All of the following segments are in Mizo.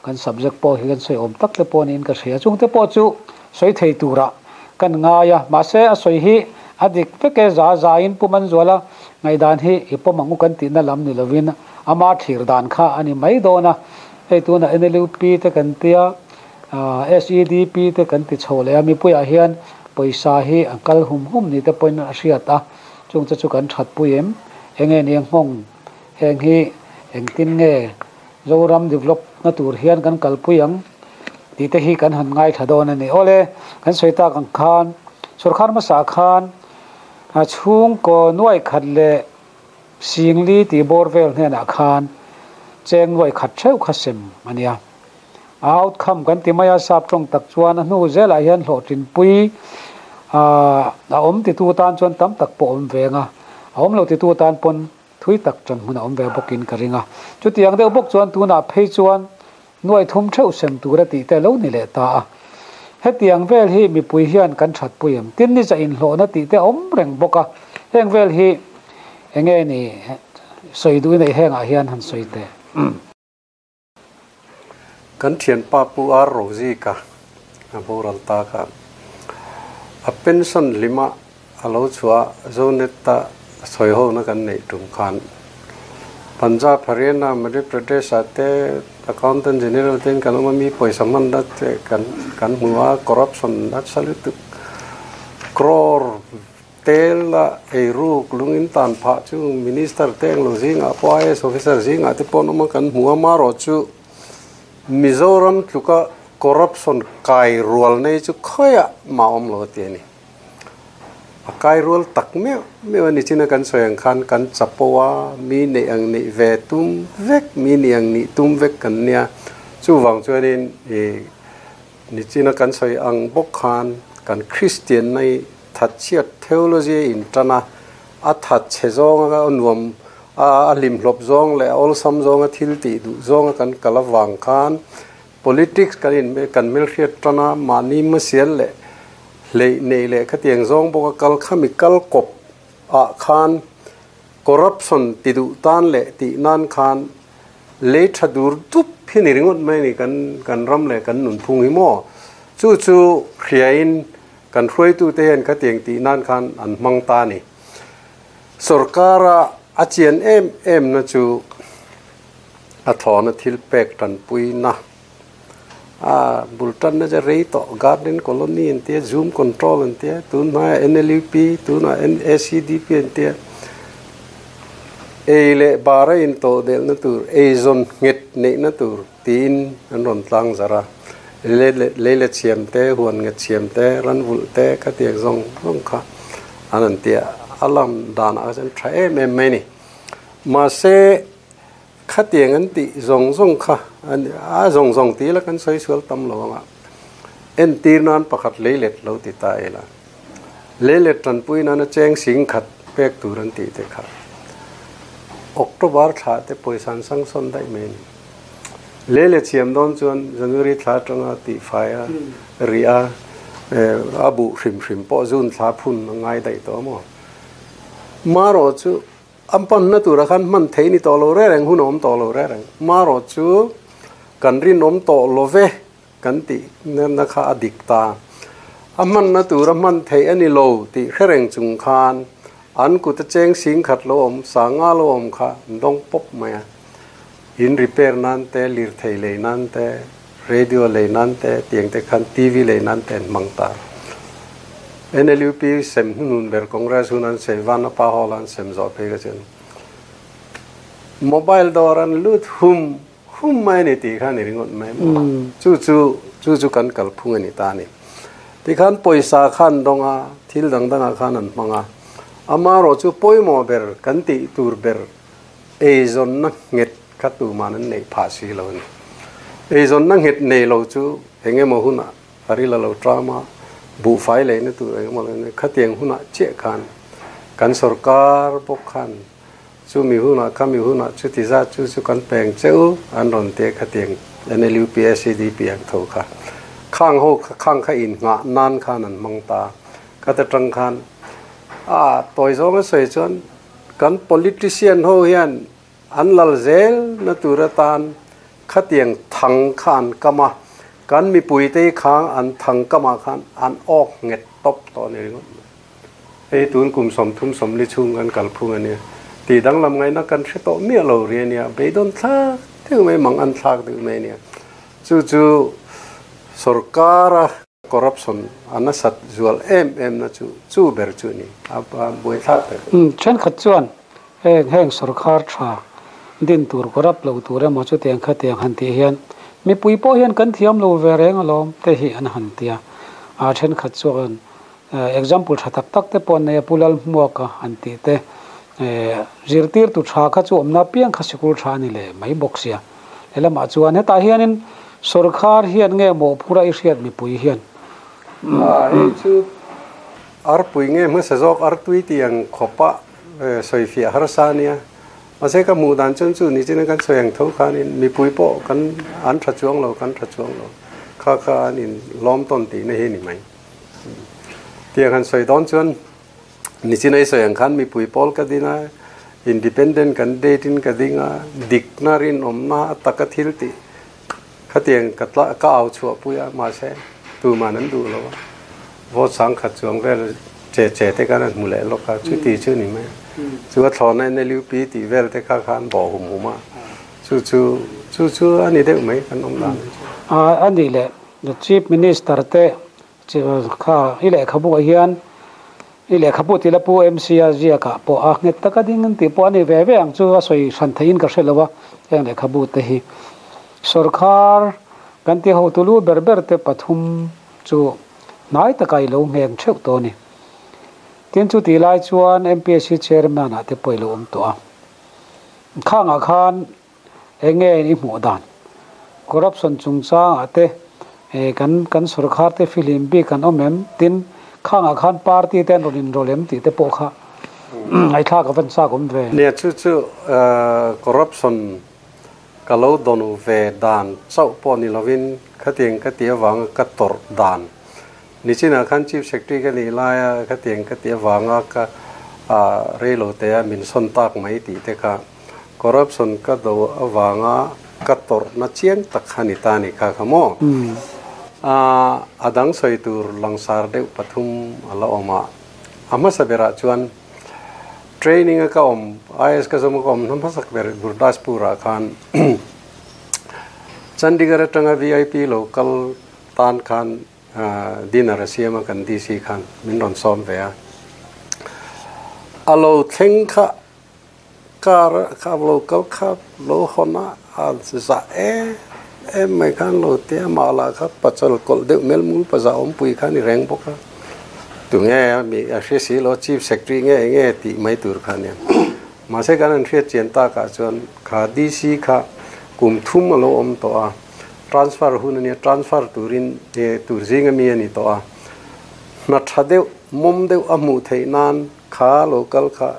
Kan subject pawh hi kan sawi awm tak te pawh niin ka hria. Chungte pawh chu sawi thei turah kan ngai a, mahse a sawi hi a dik vek e, za zain Pu Manzuala ngaihdan hi i pawm ang u kan tihna lam ni lovin ama thlir dan kha a ni mai dawn a. Hei tunah NLUP te kan tia, SEDP te kan ti chho leh a, mipuiah hian pawisa hi a kal hum hum ni te pawhin a hriat a, chungte chu kan thatpui em? Enge nia nghawng heng hi engtin nge Zoram develop na tur hian kan kalpui ang tih te hi kan han ngaithla dawn a ni. Awle, kan sawi tak ang khan sorkar hmasa khan chhungkaw nuai khat leh singli tih bawr vel hnenah khan cheng nuai khat theuh kha sem a nia. A outcome kan ti mai a, sap tawng tak chuan a hnu zelah hian hlawhtlinpui a awm titu tan chuan tam tak pawh awm ve ang a, a awm lo titu tan pawn Thui tak ṭan hmun a awm ve bawkin ka ring a. Chutiang deuh bawk chuan tunah phei chuan nuai thum theuh sem tur a tih te lo ni leh ta a. Hetiang vel hi mipui hian kan ṭhat pui em? Tin ni zah inhlawhna tih te a awm reng bawk a. Heng vel hi enge ni sawi duh i neih hengah hian han sawi teh. Kan thianpa Pu R. Rozika a boral ta kha a pension hlima a lo chhuah Zonet-a sawihona kan neih tum khan Punjab, Haryana, Madhya Pradesh-ah te Accountant General ten kan awm a, mi pawisa hmanna te kan hmu a, corruption nasa lutuk crore Tel a eiruk lung in tan phah chu Minister te englo zingah pawh IAS officer zingah te pawh an awm a kan hmu a, marawh chu Mizoram tluka corruption kai rual nei chu khawiah mah awm lo a ti a ni. A kai rual tak meuh meuh a ni chin a kan sawi ang khan kan chapo a, mi neih ang neih ve tum vek, mi nih ang nih tum vek kan nia, chuvang chuanin ih Nichina kan sawi ang bawk khan kan Kristianna hi thatchhiat theology a intan a, a thatchhe zawnga a nuam a hlimhlawp zawng leh a awlsam zawnga thil tih duh zawnga kan kal avang khan politics kan in kan hmelhriat tan a, mahni hmasial leh hleih neih leh khatiang zawng bawka kal khami kal kawp ah khan corruption ti duh tan leh tih nan khan Lei tha dur dup hi ni ringawt mai a ni kan kan ram leh kan nunphung hi maw? Chu chu hriain kan hruaitute hian khatiang tih nan khan an hmang ta a ni. Sorkara a chian em em na chu a thlawna thil pek tanpuina a bul tanna chu rei tawh garden colony an tia zoom control an tia tun hmaiah NLUP tunah ACDP an tia ei leh bar a intawh delhna tur eizawn nghet neihna tur tiin an rawn tlang zarh a lei let siam te huan nget siam te ran vulh te khatiang zawng zawng kha an an tia a lam danah kha chuan tha em em mai a ni mahse. Khatiang an tih zawng zawng kha a zawng zawng tih ila kan sawi sual tam lo ang a, entir nan pakhat leilet lo ti ta ila, leilet tanpui nana cheng sing khat pek tur an tih te kha October thla te pawisa an sang sawn daih mai a ni. Leilet siam dawn chuan January thla atanga tihfai a rih a, a buh hrim hrim pawh June thla phun a ngai daih tawh a maw? Marawh chu A hmanna tura khan hman thei ni tawh lo reng reng, hun a awm tawh lo reng reng. Marawh chu kan rinawm tawh lo ve kan tih na kha a dik ta. A hmanna tura hman theih a ni lo tih hre reng chung khan an kut a cheng sing khat lo awm, sanga lo awm kha an dawng pawp mai a. In repair nan te, lirthei lei nan te, radio lei nan te, tiang te khan TV lei nan te an hmang ta. NLUP sem hnunun ber Congress hun an sei Vanapa Hall an sem zawh phei kha chuan mobile dawr an lut hum hum mai a ni tih kha a ni ringawt mai maw. Chu chu chu chu kan kalphung a ni ta a ni. Tikhan pawisa khan dawng a, thil dang dangah khan an hmang a. Amaherawh chu pawimawh ber kan tih tur ber Eizawnna nghet kha tuman an neih phah si lo a ni. Eizawnna nghet nei lo chu eng emaw hunah a ril a lo ṭam a, buhfai leina tur eng emaw lo nei. Khatiang hunah chiah khan kan sorkar bawk khan chumi hunah khami hunah chuti zat chu chu kan peng che u an rawn ti a, khatiang NLUP, SEDP ang tho kha khang ho kha khang kha innghah nan khan an hmang ta a. Khata ṭang khan a tawi zawnga sawi chuan Kan politician ho hian an lal zel na tur atan khatiang Thang kha an kam a, kan mipuite hi khang an thang kamah khan an awk nghet tawp tawh a ni ringawt mai. Hei tun kum 30 40 chhung kan kalphung a nia. Tih danglam ngaihna kan hre tawh miah lo ri a nia. Beidawn thlak deuh mai, mang an thlak deuh mai a nia. Chu chu sorkara corruption a nasat zual em em na chu chu ber chu a ni. A buaithlak ber. Thenkhat chuan heng heng sorkar tha din tur corrupt lo tur emaw chutiang khatiang han tih hian mipui pawh hian kan thiam lo ve reng alawm te hi an han ti a. Thenkhat chuan Example tha tak tak te pawh an nei a, Pu Lalhmuaka an tih te, zirtirtu tha kha chu awmna apiang kha sikul tha a ni leh mai bawk sia. Helamah chuan hetah hianin sawrkhar hian nge mawhphura i hriat mipui hian? Hei chu arpui nge hmasa zawk artui tih ang khawpa sawifiah harsa a nia. Mahse ka hmuh dan chuan chu ni chin a kan sawi ang tho khanin mipui pawh kan an tha chuang lo, kan tha chuang lo. Kha kha an in lawm tawn tihna hi a ni mai. Tiang han sawi dawn chuan nichin ei sawi ang khan mipui pawl ka din a, independent candidate in ka ding a, dikna rinawmna a taka thil tih khatiang ka tla ka au chhuah pui a, mahse tuman an duh lo a, vote 10,000 chuang vel che che te khan an hmu leh lawk a, chuti chu ni mai a. Chu a thlawhna NLUP tih vel te kha khan bawh hum hum a, chu chu chu chu a ni deuh mai kan awm dan chu. A nih leh Chief Minister te kha i lehkhabu ah hian i lehkhabu tih la Pu MC a ziak ah pawh a nghet taka ding an tih pawh a ni ve ve ang chu a sawi hran theihin ka hre lo a, heng lehkhabu te hi sawrkhar kan ti hotu lu ber ber te pathum chu hnai takah i lo ngheng theuh tawh a ni. Tin chu tih lai chuan MPSC Chairman ah te pawh i lo awm tawh a, khangah khan Eng nge i hmuh dan? Corruption chungchangah te kan kan sorkar te fihlim bik an awm em? Tin, khangah khan party te an rawn inrawlh em tih te pawh kha ngaihthlak a van chak awm ve. Nia, chu chu corruption ka lo dawn ve dan chauh pawh ni lovin khatiang ka tih avanga ka tawrh dan. Nichinah khan Chief Secretary ka nih laia khatiang ka tih avanga ka reilote a min sawn tak mai tih te kha Corruption ka do avanga ka tawrhna chiang tak kha ni ta ni kha kha maw? A dang sawi tur langsar deuh pathum a la awm a. A hmasa berah chuan training a ka awm, IAS ka zawm a ka awm hna hmasak ber Gurdaspur ah khan Chandigarh atanga VIP lo kal tan khan Dinner a siam a kan DC khan min rawn sawm ve a. A lo thleng kha Car kha lo kal kha lo hawn a, a za em em mai khan lo ti a, amah lah kha pachal kawlh deuh mel mul paza awmpui kha a ni reng bawk a. Tunge mi a hre si lo, Chief Secretary nge nge tih mai tur kha a nia. Mahse kan han hriat chian takah chuan kha DC kha kum thum a lo awm tawh a, transfer hun a nia, transfer turin tur zinga mi a ni tawh a. Hna tha deuh, mawm deuh a hmuh theih nan kha lo kal kha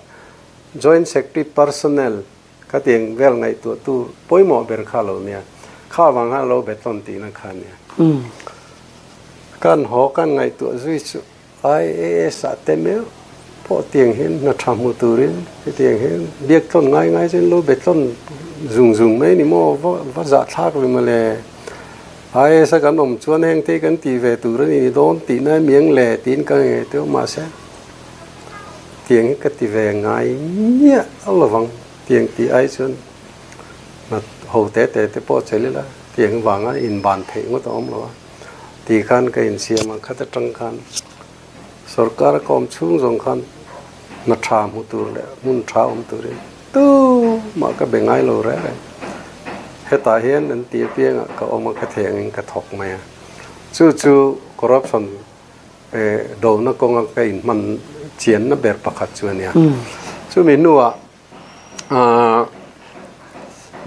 Joint Secretary Personnel kha tiang vel ngaihtuahtu pawimawh ber kha lo nia. Kha vang khan a lo bet tawn tihna kha nia. Kan haw kan ngaihtuah zui chu IAS ah te meuh pawh tiang hian hna tha hmu turin hetiang hian biak tawn ngai ngai chuan lo bet tawn zung zung mai ni maw va zahthlak ve mawle. IAS a kan awm chuan heng te kan ti ve tur a ni dawn tihna emiang le tiin ka ngaihtuah mahse Tiang hi ka ti ve ngai miah lovang tiang tih ai chuan hna ho te te te pawh chel ila tiang vanga inban theih ngawt a awm lo a ti khan ka insiam a khat atang khan sorkar a kawm chhung zawng khan hna tha hmu tur leh hmun tha awm turin tumah ka be ngai lo reng reng hetah hian an ti apiangah ka awm a ka thei angin ka thawk mai a chu chu corruption Dona kawnga ka inhman chianna ber pakhat chu a nia. Chumi hnuah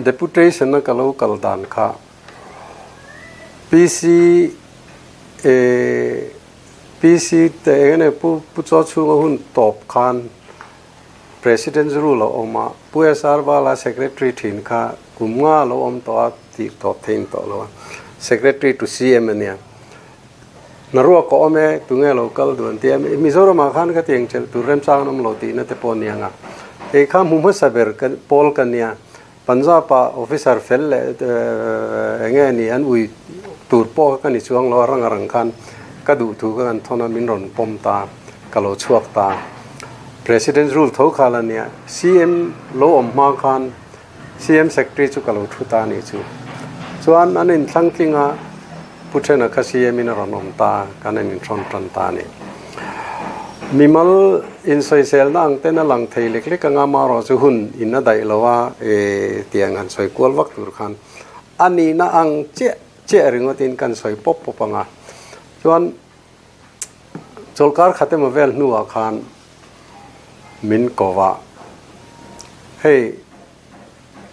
deputation a ka lo kal dan kha PC PC te eng enge Pu Chaw chhunga hun tawp khan President's rule a awm a, Pu SR Vala Secretary thin kha kum nga lo awm tawh a tih tawp theihin tawh lo a, Secretary to CM a nia. Hnaruak ka awm e, tunge lo kal duh an ti a, Mizoramah khan ka tiang chelh tur remchang an awm lo tihna te pawh a ni ang a. Kei kha hmu hmasa ber ka pawl ka nia. Punjab ah officer fel leh enge ni an ui tur pawh kha ka ni chuang lo a, rang a rang khan ka duh thu ka kan thawn a, min rawn pawm ta, ka lo chhuak ta. President's rule tho kha la nia, CM lo awm hma khan CM secretary chu ka lo thu ta a nih chu. Chuan an inthlang tling a, Pu Thena kha CM in a rawn awm ta, kan en inhrawn tan ta a ni. Mimal insawiselna ang ten a lang thei lek lek anga amaherawh chu hun in a daih lo a, e tiang han sawi kual vak tur khan a nihna ang chiah chiah ringawtin kan sawi pawp pawp anga. Chuan chawlhkar khat emaw vel hnuah khan min ko va, hei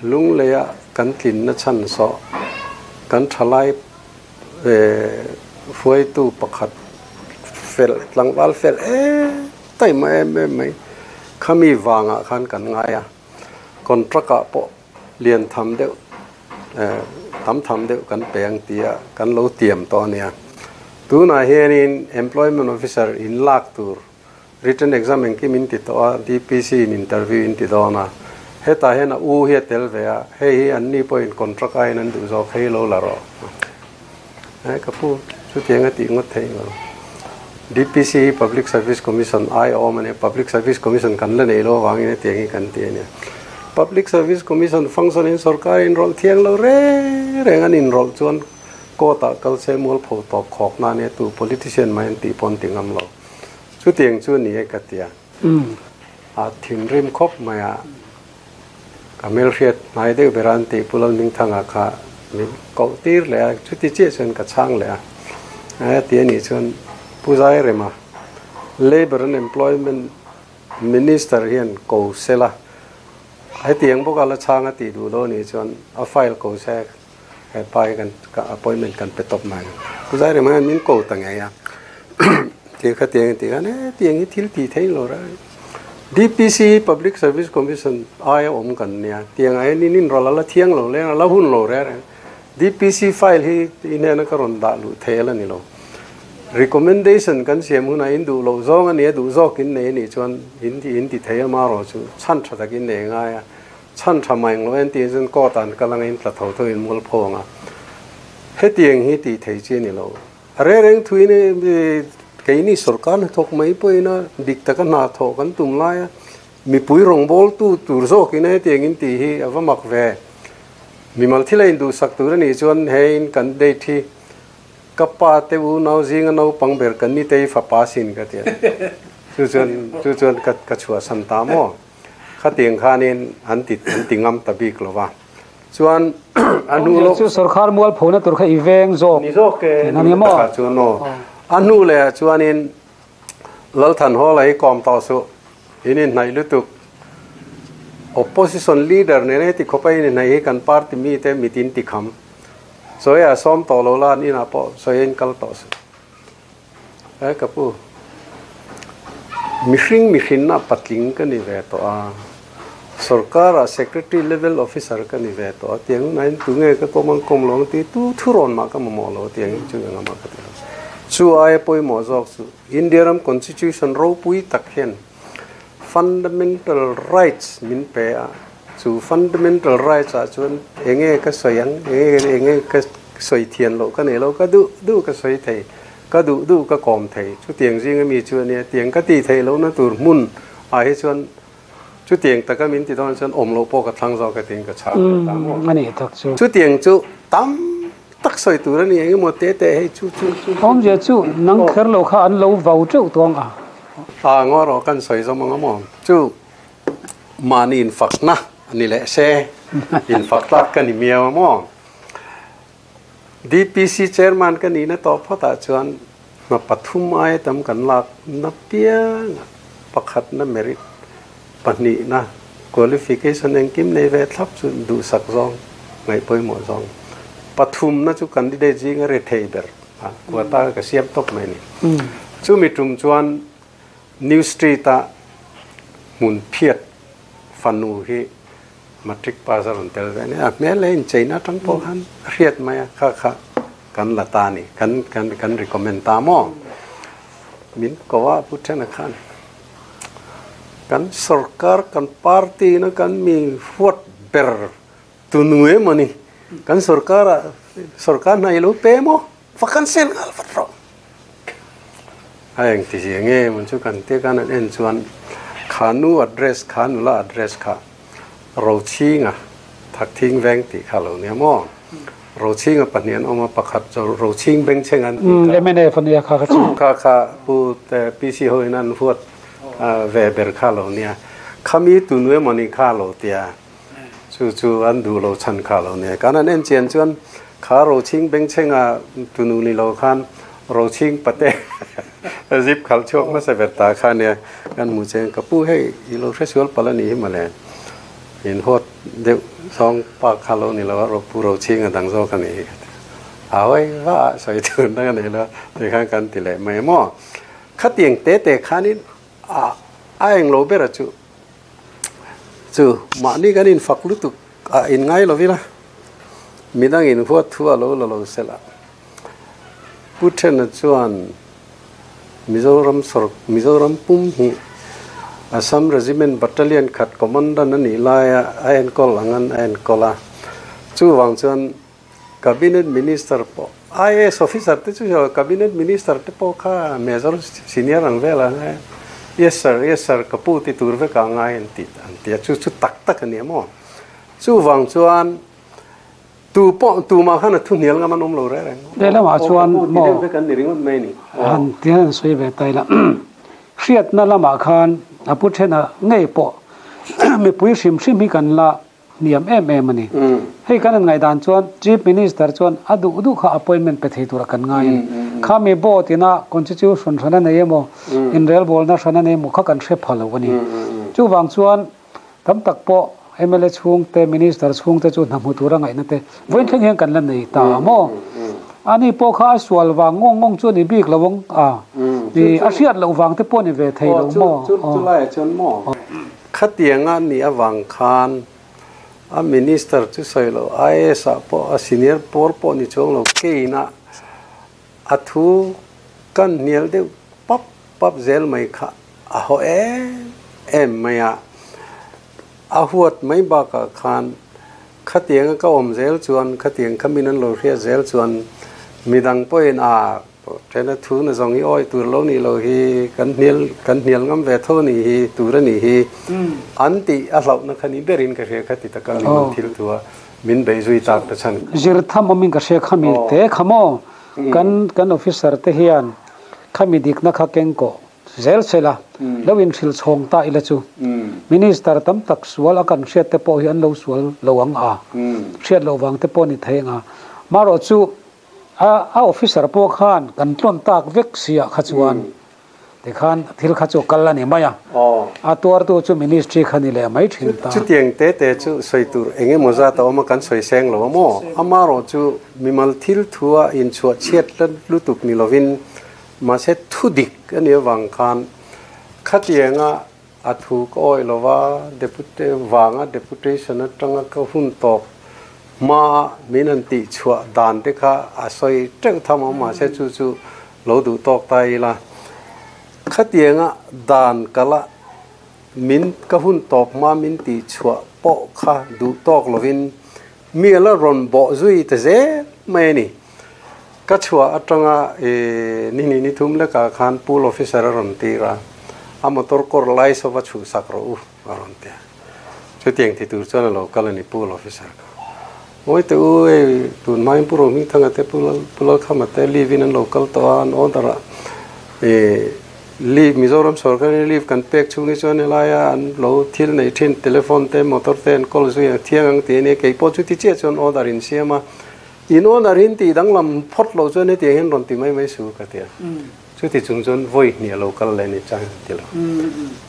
Lungleia kan tlinna chhan sawh kan thalai hruaitu pakhat fel tlangval fel em taima em em mai khami vangah khan kan ngai a, contract ah pawh lian tham deuh tam tham deuh kan pe ang tia kan lo tiam tawh a nia. Tunah hianin employment officer in lak tur Written exam engkim in ti tawh a, DPC in interview in ti dawn a. Hetah hian a u hi a tel ve a, hei hi anni pawhin contract aiin an duh zawk, hei lo la rawh. Eh ka pu, chutiang a tih ngawt theih lo. DPC hi Public Service Commission ai a awm a nia, Public Service Commission kan la neih lo avangin hetiang hi kan ti a nia. Public Service Commission function in sorkar inrawlh thiang lo reng reng an inrawlh chuan court ah kal se mualpho tawp khawk na a nia, tu politician mai an tih pawh an ti ngam lo. Chutiang chu ni e ka ti a. A thinrim khawp mai a, ka hmelhriat hnai deuh ber a an tih Pu Lalhmingthanga kha min koh tir leh a, chuti chiah chuan ka chhang leh a. A ti a nih chuan Pu Zairema, Labour and Employment Minister hian ko sela, hetiang bawka la chhang a tih duh lo nih chuan a file ko se He pa hi kan appointment kan pe tawp mai. Pu Zairema hian min ko ta ngei a. Thil kha tiang tih khan he tiang hi thil tih theih lo reng. DPC Public Service Commission aia awm kan nia. Tiang ah hian in inrawlh a la thiang lo leng a la hun lo reng reng. DPC file hi i hnena ka rawn dah luh thei a la ni lo. Recommendation kan siam hunah in duh loh zawng a nia duh zawk in nei a nih chuan in in ti thei a marawh chu chhan tha takin nei ngai a. Chhan tha mai nglo en tih chuan court ah an kal anga in tla tho tho in mual pho anga hetiang hi tih thei chi a ni lo. A reng reng thuin keini sorkar hnathawk mai pawhin a dik taka hna thawh kan tum lai a mipui rawngbawltu tur zawkin hetiang in tih hi a va mak ve. Mimal thil a induhsak tur a nih chuan he in kan date hi ka pa te unau zinga naupang ber kan ni te hi fapa sin ka ti a chu chuan chu chuan ka chhuahsan ta maw. Khatiang khanin an ti an ti ngam ta bik lo va. Chuan a hnu lo. Chu sorkar mual phona tur kha i veng zawk. Ni zawk e. Ni maw? Kha chuan aw. A hnu leh ah chuanin Lalthan Hall a hi kawm tawh suh. In inhnaih lutuk. Opposition leader nen heti khawp a in inhnaih hi kan party mite mit in ti kham. Sawi ah sawm tawh lo la an inah pawh sawi a in kal tawh suh. He ka pu, mihring mihrinna patling ka ni ve tawh a, sorkara secretary level officer ka ni ve tawh a, tiang hunah hian tunge ka kawm ang kawm lo ang tih tu thurawn mah ka mamawh lo tiang hi chu engah mah ka ti lo. Chu aia pawimawh zawk chu India ram constitution ropui tak hian fundamental rights min pe a, chu fundamental rights ah chuan enge ka sawi ang, enge enge ka sawi thian loh ka nei lo, ka duh duh ka sawi thei, ka duh duh ka kawm thei, chutiang zinga mi chu a nia, tiang ka tih theih lohna tur hmun ah hi chuan chutiang taka min ti dawn chuan awm loh pawh ka thlang zawk a tiin ka chhang leh ta maw. A nih tak chu. Chutiang chu tam tak sawi tur a ni engemaw te te hei chu chu chu. Awmzia chu nang kher lo kha an lo vau teuh tuang a. A ngaw rawh kan sawi zawm ang a maw chu mahni infakna a ni leh se infak tlak ka ni miau a maw. DPC chairman ka nihna tawh phawtah chuan hna pathum aia tam kan lak na piang a, pakhatna merit, pahnihna qualification engkim nei ve thlap chu duhsak zawng, ngaih pawimawh zawng, pathumna chu candidate zinga re thei ber a quota ka siam tawp mai a ni. Chumi tum chuan New Street-a hmun phiat fanu hi Matric pass a rawn tel ve a ni. A hmel leh incheina atang pawh khan a hriat mai a, kha kha kan la ta a ni, kan kan kan recommend ta maw? Min ko a Pu Thena khan kan sorkar kan party na kan mi huat ber. Tunu emaw ni kan sorkar ah sorkar hna i lo pe maw va cancel nghal vat rawh. A eng ti zia nge maw chu kan tia khan an en chuan kha nu address kha nula address kha Rochhinga Thakthing veng tih kha lo nia maw. Rochhinga pahnih an awm a pakhat chu Rochhing bengchheng an tih kha. MNF a nia kha kha chu. Kha kha Pu PC ho in an huat ve ber kha lo nia. Khami tunu emaw ni kha lo tia. Chu chu an duh lo chhan kha lo nia. Kan han en chian chuan kha Rochhing bengchhenga tunu ni lo khan Rochhing pate zip khalh chhuak hmasa ber ta kha nia. Kan hmuh chian ka pu hei i lo hresual palh a nih hi mawle. In huat deuh zawng pa kha lo ni lo a, pu Rochhinga dang zawk a nih hi ka ti. A hawi va a sawi tur dang a nei lo a, tikhan kan ti leh mai maw. Khatiang te te khanin a a englo ber a chu. Chu mahni kan infak lutuk a inngai lo ila, midang in huat thu a lo la lo sela. Pu Thena chuan Mizoram sawr Mizoram pum hi Assam Regiment Battalion khat Commandant a nih laia a enkawl angin a enkawl a. Chuvang chuan Cabinet Minister pawh IAS Officer te chu Cabinet Minister te pawh kha Major Senior ang vel ang e Yes sir, yes sir ka pu ti tur vek a ngai an ti an ti a chu chu tak tak a ni a maw. Chuvang chuan tu pawh tumah khan a thu hnial ngam an awm lo reng reng. Lehlamah chuan maw ti deuh vek an ni ringawt mai a ni. Han ti han sawi ve ta ila hriatna lamah khan a pu thenah ngei pawh mipui hrim hrim hi kan la hniam em em a ni. Hei kan han ngaihdan chuan Chief Minister chuan a duh duh kha appointment pe thei tura kan ngai a ni. Khami board ina constitution hran a nei emaw, inrelbawlna hran a nei emaw kha kan hre pha lo a ni. Chuvang chuan tam tak pawh mla chhungte, Minister chhungte chu hna hmu tura ngaihna te vawiin thleng hian kan la nei ta a maw? Ani pawh kha a sual vang ngawng ngawng chu a ni bik lo ang a, a hriat loh vang te pawh a ni ve thei lo maw? Chulaiah chuan maw? Khatianga nih avang khan a Minister chu sawi lo, IAS ah pawh a senior pawl pawh ni chuang lo, keina a thu kan hnial deuh pap pap zel mai kha a haw em em mai a. A huat mai bakah khan khatianga ka awm zel chuan, khatiang kha min an lo hriat zel chuan midang pawhin a Ṭhena thu na zawng hi awi tur lo nih lo hi kan hnial kan hnial ngam ve tho nih hi tur a nih hi an tih a hlauhna kha ni berin ka hria kha ti taka min rawn thil thu a min beih zui tak ta chhan. Zir tham awmin ka hria khami te kha maw kan kan officer te hian khami dikna kha keng kawh zel sela lo inhrilh chhawng ta ila chu minister tam tak sual a kan hriat te pawh hi an lo sual lo ang a hriat loh vang te pawh ni thei ang a marawh chu A officer pawh khan kan tlawn tak vek si ah kha chuan tikhan thil kha chu kal a ni mai a, a tuartu chu ministry kha ni leh mai thin ta. Chutiang te te chu sawi tur eng emaw zat a awm a, kan sawi seng lo a maw? Amarawh chu mimal thil thua inchhuah chhiat lutuk ni lovin mahse thudik a nih avang khan khatianga a thu ka awih lo va, deputy vanga deputation atanga ka hun tawp hmaa min han tih chhuah dan te kha a sawi teuh tham a, mahse chu chu lo duh tawk ta ila. Khatianga dan kala min ka hun tawp hmaa min tih chhuah pawh kha duh tawk lovin mi a la rawn bawh zui ta zel mai a ni. Ka chhuah atanga ni hnih ni thum lekah khan pool officer a rawn tir a, a motor kawr lai sawva chhuhsak rawh u a rawn ti a. Chutiang ti tur chuan a lo kal a ni pool officer kha. Ngawi teh u hei tun hmain Pu Rohmingthanga te Pu Lalkhama te leave in an lo kal tawh a, an order ah leave Mizoram sorkarin leave kan pek chhung hi chuan helaia an lo thil nei thin telephone te motor te an call zui ang thiang ang tih a nia keipawh chuti chiah chuan order in siam a. In owner in tih danglam phawt loh chuan hetiang hian rawn ti mai mai su ka ti a. Chuti chung chuan vawi hnih a lo kal leh ni chang an ti lo.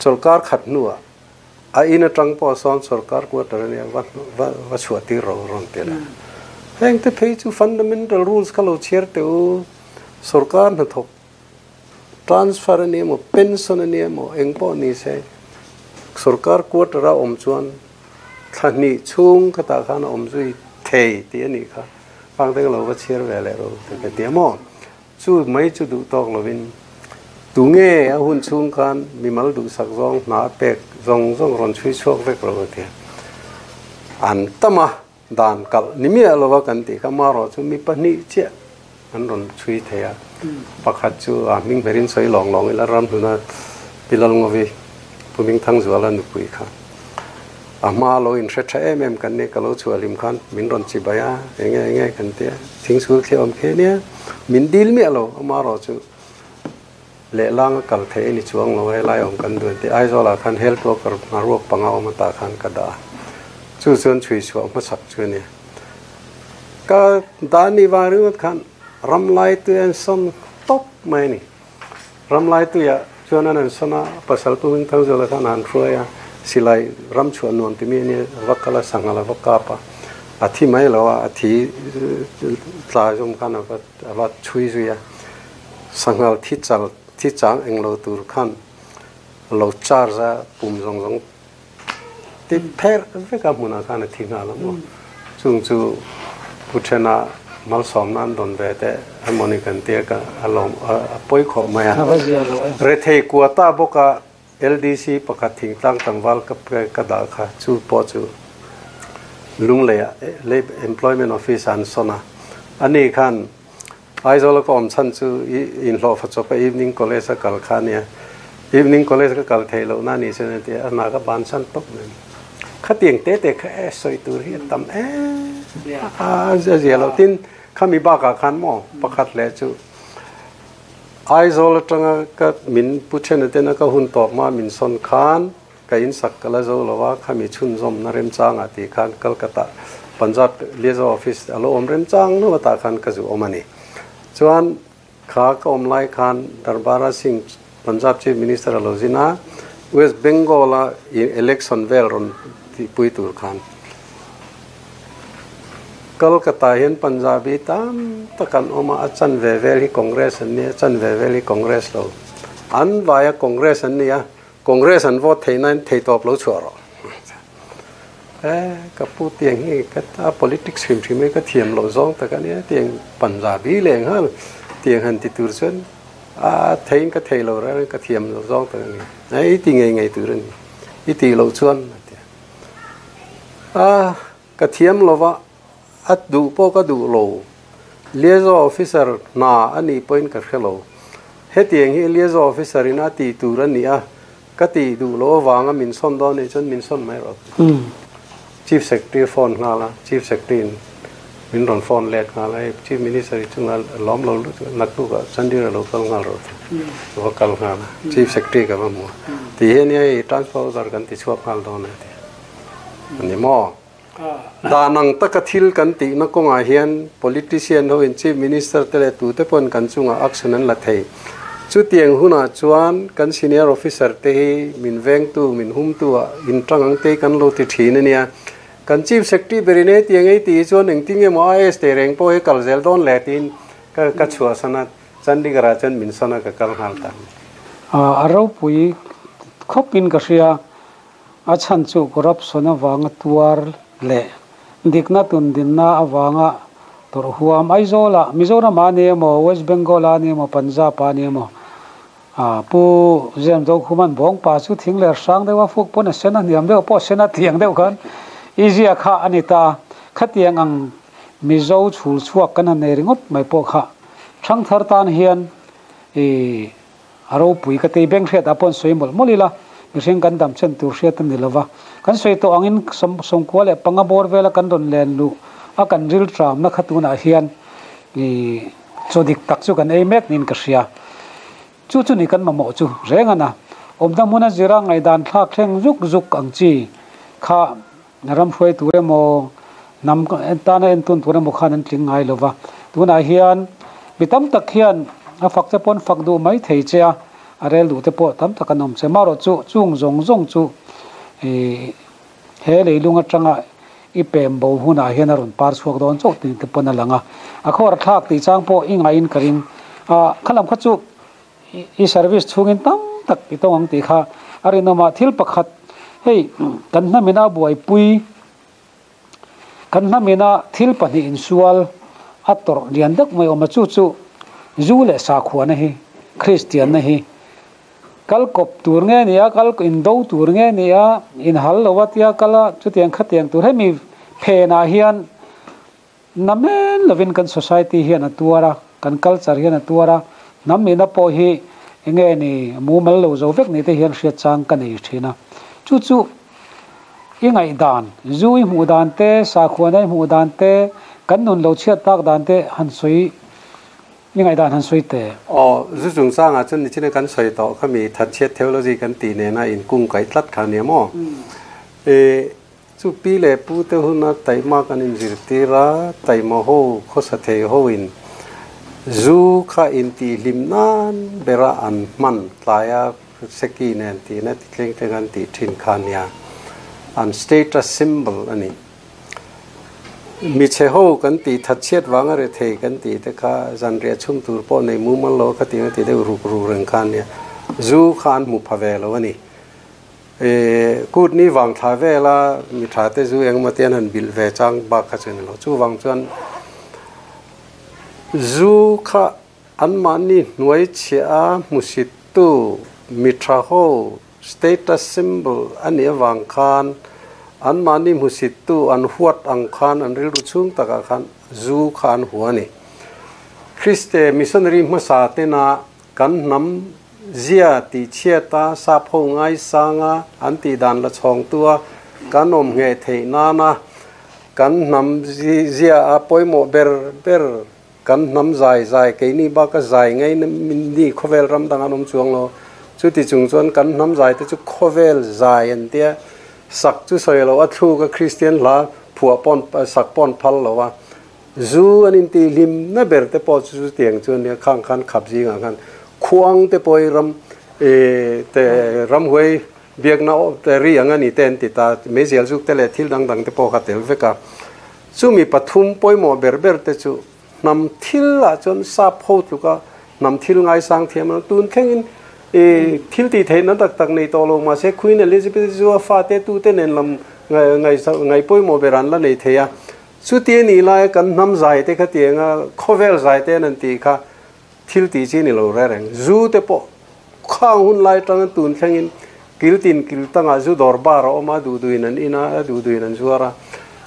Sawrkar khat hnuah a in atang pawh sawn sawrkar quarter a nia va va chhuah tir ro rawn ti la. Heng te phei chu fundamental rules kha lo chhiar teh u. Sawrkar hnathawk transfer a ni emaw pension a ni emaw eng pawh ni se sawrkar quarter a awm chuan Thla hnih chhung khatah khan a awm zui thei tih a nih kha. Pangteng lo va chhiar ve leh ro te ka ti a maw? Chu mai chu duh tawk lovin tunge a hun chhung khan mimal duhsak zawng hna a pek zawng zawng rawn chhui chhuak vek ro ka ti a. An tam a. Dan kalh ni miah lova kan tih kha marawh chu mi pahnih chiah an rawn chhui thei a. Pakhat chu a hming berin sawi lawng lawng ila ramhluna Pi Lalngovi Pu Hmingthangzuala nupui kha a hma lo inhre tha em em kan nia ka lo chhuah hlim khan min rawn chi bai a enge enge kan tia thingsul thliah awm khi ania min dil miah lo amarawh chu lehlang a kal theih a ni chuang lo helai awm kan duan tih Aizawlah khan health worker hnaruak panga awm ata khan ka dah a chu chuan chhui chhuah hmasak chu a nia ka dah ni vang ringawt khan ramlai tui an sawn tawp mai a ni. Ramlai tuiah chuan an han sawn a, pasal pu Hmingthangzuala khan a han hruai a, silai ram chhuah nuam timi a nia, va kal a, sanghal a va kap a, a thi mai lo a, a thi tla zawm khan a va a va chhui zui a, sanghal thi chal thi chang eng lo tur khan a lo charge a, pum zawng zawng ti pherh vek a hmunah khan a thi nghal a maw? Chung chu Pu Thena malsawmna an dawn ve teh emawni kan tia ka a lawm a pawi khawh mai a. Rethei kua ta bawka LDC pakhat thingtlang tlangval ka ka dah kha chu pawh chu Lungleiah Employment Office ah an sawn a. Ani khan Aizawl a ka awm chhan chu i inhlawhfa chawp a evening college a kal kha ania. Evening college ka kal theih loh na ni chuan a ti a, a hna ka ban chhan tawp mai. Khatiang te te kha e sawi tur hi a tam em a zia loh. Tin, khami bakah khan maw pakhat leh chu Aizawl atanga ka min pu thena tena ka hun tawp hma min sawn khan Ka insak ka la zo lo a, khami chhunzawmna remchangah tih khan Calcutta Punjab Liaison Office a lo awm remchang hnu atah khan ka zu awm a ni. Chuan kha ka awm lai khan Darbara Singh Punjab Chief Minister a lo zin a, West Bengal a election vel rawn tihpui tur khan Calcutta hian Punjabi tam tak an awm a, a chanve vel hi Congress an ni a, chanve vel hi Congress lo. An vaia Congress an ni a, Congress an vote theih nain thei tawp lo chhuah rawh. E, ka pu tiang hi ka ta politics hrim hrim hi ka thiam loh zawng tak a nia, tiang Punjabi leh nghal tiang han ti tur chuan a theiin ka thei lo reng ka thiam loh zawng tak a ni. E, i ti ngei ngei tur a ni, i tih loh chuan a ti a. A, ka thiam lova a duh pawh ka duh lo. Liaison officer hna a nih pawhin ka hre lo. Hetiang hi liaison officer in a tih tur a ni a, ka tih duh loh avanga min sawn dawn nih chuan min sawn mai rawh. Chief Secretary a phone nghal a, Chief Secretary in min rawn phone let nghal a, hei Chief Minister hi chunga lawm lo lutuk a, naktuk ah Chandigarh lo kal nghal rawh ti ka va kal nghal a, Chief Secretary ka va hmu a, ti hian hei transfer order kan ti chhuak nghal dawn a ti a ni maw? Dan ang taka thil kan tihna kawngah hian politician hoin Chief Minister te leh tute pawn kan chungah action an la thei. Chutiang hunah chuan kan senior officer te hi min vengtu, min humtu ah intang ang te hi kan lo ti thin a nia. Kan Chief Secretary berin hetiang ei tih hi chuan engtin nge maw IAS teh reng pawh hi kal zel dawn le tiin ka chhuahsan a, Chandigarh ah chuan min sawn a ka kal nghal ta. A ropui khawpin ka hria. A chhan chu corruption avanga tuar leh dikna tundinna avanga tawrh huam Aizawlah, Mizoram-ah a ni emaw, West Bengal-ah a ni emaw, Punjab-ah a ni emaw, Pu Zem Dokhuman bawngpa chu thing ler hrang deuh a fuk pawn a sen a, hniam deuh pawh a sen a tiang deuh khan i ziak kha a ni ta. Khatiang ang Mizo chhul chhuak kan han nei ringawt mai pawh kha Thangthar tan hian i A ropui ka tei beng hriatah pawh an sawi mawlh mawlh ila, mihring kan dam chen tur hriat a ni lova. Kan sawi tawh angin sawmkua leh panga bawr vela kan rawn len luh a kan ril tramna kha tunah hian ih chaw dik tak chu kan ei mek niin ka hria. Chu chu ni kan mamawh chu reng a na. Awmna hmuna zira ngaihdan thlak thleng zuk zuk ang chi kha ram hruai tur emaw hnam tana entun tur emaw khan an tling ngai lova. Tunah hian mi tam tak hian a fak te pawh an fak duh mai thei che a, a rel duh te pawh tam tak an awm che. Marawh chu chung zawng zawng chu ih he leilung atanga i pem bo hunah hian a rawn par chhuak dawn chauh tih te pawn a lang a. A khawar thlak tih chang pawh i ngaihin ka ring a, khalam kha chu I service chhungin tam tak i tawng ang tih kha a rinawm a, thil pakhat hei kan hnamina buaipui kan hnamina thil pahnih insual a tawrh lian deuh mai awm a, chu chu zu leh sakhuana hi Kristianna hi kal kawp tur nge ni a, kal indo tur nge ni a, inhal lo a tia kal a chutiang khatiang tur hemi phenah hian namen lovin kan society hian a tuar a, kan culture hian a tuar a, hnam nihna pawh hi enge ni mumal lo zo vek ni te hian hriat chang ka nei thin a. Chu chu i ngaihdan, zu i hmuh dan te, sakhuana i hmuh dan te, kan nun lo chhiat tak dan te han sawi i ngaihdan han sawi teh. Aw, zu chungchangah chuan nichina kan sawi tawh kha mi thatchhiat theology kan tih nena inkungkaih tlat kha nia maw? E, chu pi leh pu te huna taima kan inzirtir a, taima ho, khawsa thei hoin zu kha intihhlim nan bera an hman tlaia seki nen tihna ti thleng thleng an tih thin kha nia. An status symbol a ni. Mi chhe ho kan tih thatchhiat vanga rethei kan tih te kha zanriah chhum tur pawh nei mumal lo kha tih ti deuh ruk ruk reng kha nia. Zu kha an hmu pha ve lo a ni. E, kut ni vang thla vela mi tha te zu engemaw te an han bilh ve chang bak kha chu a ni lo. Chuvang chuan zu kha anmahni hnuai chhiah a hmusittu mi tha ho status symbol a nih avang khan anmahni hmusittu an huat ang khan an rilru chhung takah khan zu kha an hua a ni. Kriste missionary hmasa tena kan hnam zia tih chhiat a, sap ho ngaisang a, an tih dan la chhawngtu a, kan awm ngheh theih nana kan hnam zia a pawimawh ber ber kan hnam zai zai keini baka zai ngei ni khawvel ram dang an awm chuang lo. Chuti chung chuan kan hnam zai te chu khawvel zai an tia, sak chu sawi lo a thluk a Kristian hla phuah pawn sak pawn phal lo a. Zu an intih hlim na ber te pawh chu chutiang chu ania, khang khan khap zingah khan khuang te pawh hi ram te ramhuai biakna te ri ang a ni te an ti ta, meizial zuk te leh thil dang dang te pawh kha tel vek a. Chumi pathum pawimawh ber ber te chu hnam thil ah chuan sap ho tluka hnam thil ngaisang thiam an tun thlengin thil tih theihna tak tak nei tawh lo mahse Queen Elizabeth chu a fate tute nen lam ngaih pawimawh ber an la nei thei a. Chuti a nih laia kan hnam zai te kha tianga khawvel zai te an tih kha thil tih chi a ni lo reng reng. Zu te pawh khang hun lai atanga tun thlengin kil tin kil tangah zu dawr bar a awm a, duh duhin an in a, a duh duhin an zuar a.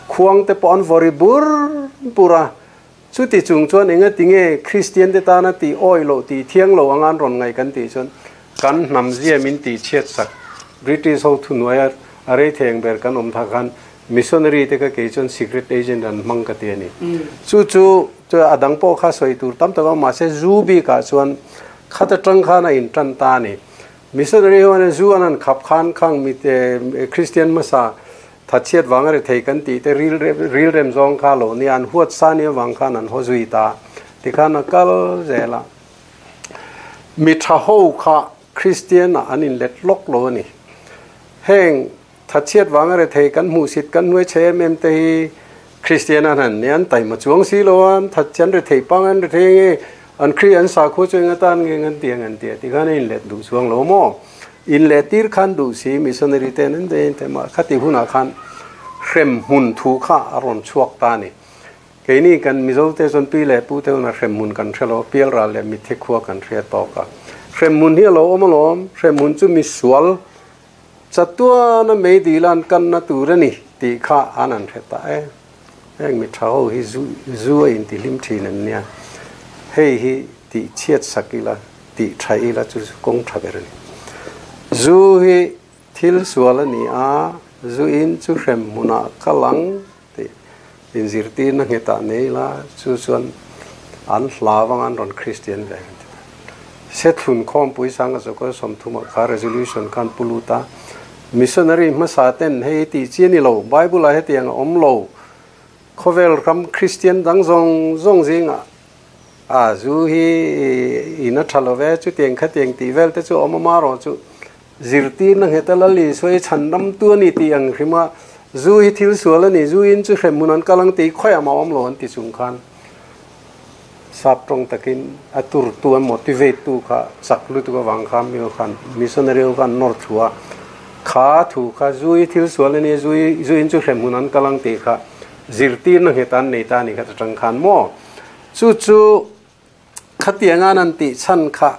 Khuang te pawh an vawri bur bur a. Chuti chung chuan enga tinge Kristian te tana tih awih loh tih thiang lo anga an rawn ngaih kan tih chuan kan hnam zia min tih chhiat sak British ho thuhnuaia a rei thei ang ber kan awm thak khan Missionary te kha kei chuan secret agent an hmang ka ti a ni. Chu chu a dang pawh kha sawi tur tam tak a awm mahse zu bikah chuan khat atang khan a intan ta a ni. Missionary ho hian zu an han khap khan khang mi te Christian hmasa thatchhiat vanga ri thei kan tih te ril ril rem zawng kha lo nia an huat sa nia vang khan an haw zui ta tikhan a kal zel a. Mi tha ho kha Christian ah an inlet lawk lo a ni. Heng Thatchhiat vanga rethei kan hmuhsit kan hnuai chhe em em te hi Kristian an han nia, an taima chuang si lo a, an thatchhe an rethei pang an rethei nge an Kri an sakhua chu eng atan nge an ti ang an ti a ti khan a inlet duh chuang lo maw? Inlet tir khan duh si missionary ten an daih an ti mah khati hunah khan hrem hmun thu kha a rawn chhuak ta a ni. Keini kan Mizo te chuan pi leh pu te hunah hrem hmun kan hre lo, pialral leh mitthi khua kan hria tawk a. Hrem hmun hi a lo awm alawm, hrem hmun chu misual Chatuana meidil an kanna tur a ni tih kha an han hre ta e. Heng mi tha ho hi zu zu a intihlim thin an nia. Hei hi tih chhiat sak ila, tih tha ila chu zu kawng tha ber a ni. Zu hi thil sual a ni a, zu in chu hrem hmunah ka lang tih inzirtirna nghetah nei ila chu chuan an hlau anga an rawn Kristian ve ang ti ta. Sethlun khawmpui sanga zawka sawmthumah kha resolution khan pu lut a, missionary hmasa ten hei tih chi a ni lo, Bible ah hetiang a awm lo, khawvel ram Kristian dang zawng zawng zingah a zu hi in a tha lo ve, chutiang khatiang tih vel te chu a awm a, amaherawhchu chu Zirtirna ngheta Lal Isua hi chhan ramtu a ni tih ang hrim a, zu hi thil sual a ni, zu in chu hrem hmun an kal ang tih khawiah mah awm lo an ti chung khan sap tawng takin a turtu, a motivate tu kha chak lutuk avang khan mi ho khan missionary ho khan nawr thu a, kha thu kha zu hi thil sual a ni, zu hi zu in chu hrem hmun an kal ang tih kha zirtirna ngheta an nei ta a ni kha ta tang khan maw chu chu Khatianga'n an tih chhan kha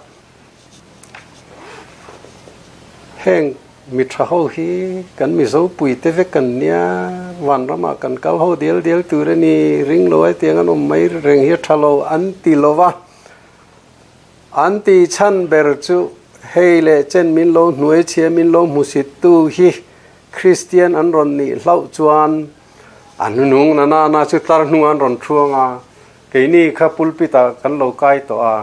heng mi tha ho hi kan Mizo puite vek an nia, Vanramah kan kal ho dial dial tur a ni, ring lo ai tiang an awm mai reng hi a tha lo an ti lo va. An ti chhan ber chu hei leh chen min lo hnuai chhia min lo hmusit tu hi Kristian an rawn nih hlauh chuan a hnunung na na na chu tlar hnung an rawn thuang a, keini kha pulpit ah kan lo kai tawh a,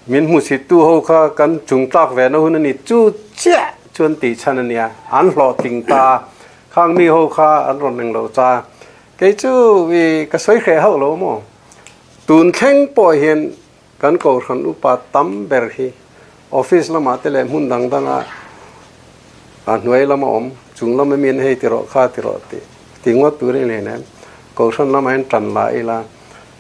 min hmusit tu ho kha kan chung tlak ve na hun a ni chu chiah chuan tih chhan a nia, an hlawhtling ta a, khang mi ho kha an rawn englo cha. Kei chu i ka sawi hreh hauh lo maw? Tun thleng pawh hian Kan Kohhran upa tam ber hi office lamah te leh hmun dang danga a hnuai lama awm, chung lama mi an hei ti rawh kha ti rawh tih ti ngawt tur in hleinem. Kohhran lamah hian tan la ila,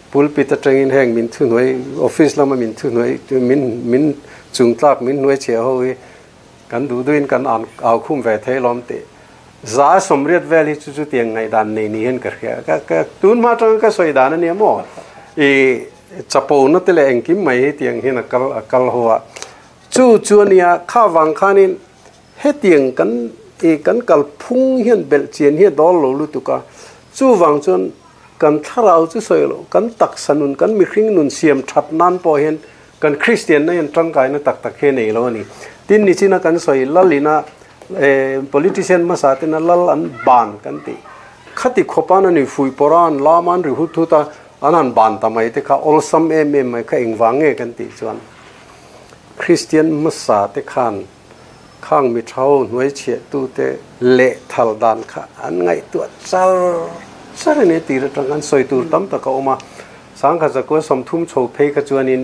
pulpit atangin heng min thuhnuai, office lama min thuhnuai, min min chungtlak min hnuai chhiah ho hi kan duh duhin kan au khum ve thei lawm tih za sawmriat vel hi chu chutiang ngaihdan nei ni hian ka hria. Ka ka tun hma atanga ka sawi dan ania maw? I Chapo na te leh engkim mai hi tiang hian a kal a kal ho a, chu chu a nia kha vang khanin hetiang kan i kan kal phung hian belh chian hi a dawl lo lutuk a, chu vang chuan kan thlarau chu sawi loh kan taksa nun kan mihring nun siam that nan pawh hian kan Kristian na hian tangkaina tak tak hi a nei lo a ni. Tin nichina kan sawi lalina politician hmasa tena lal an ban kan tih khati khawpan a ni fuihpawrh a an lam a an ri hut hut a, An han ban ta mai te kha awlsam em em mai kha engvang nge kan tih chuan Kristian hmasa te khan khang mi tha ho hnuai chhiah tu te leh thal dan kha an ngaihtuah char char a ni tir atang khan sawi tur tam tak a awm a. Sangkhat zakua 30 chho phei kha chuanin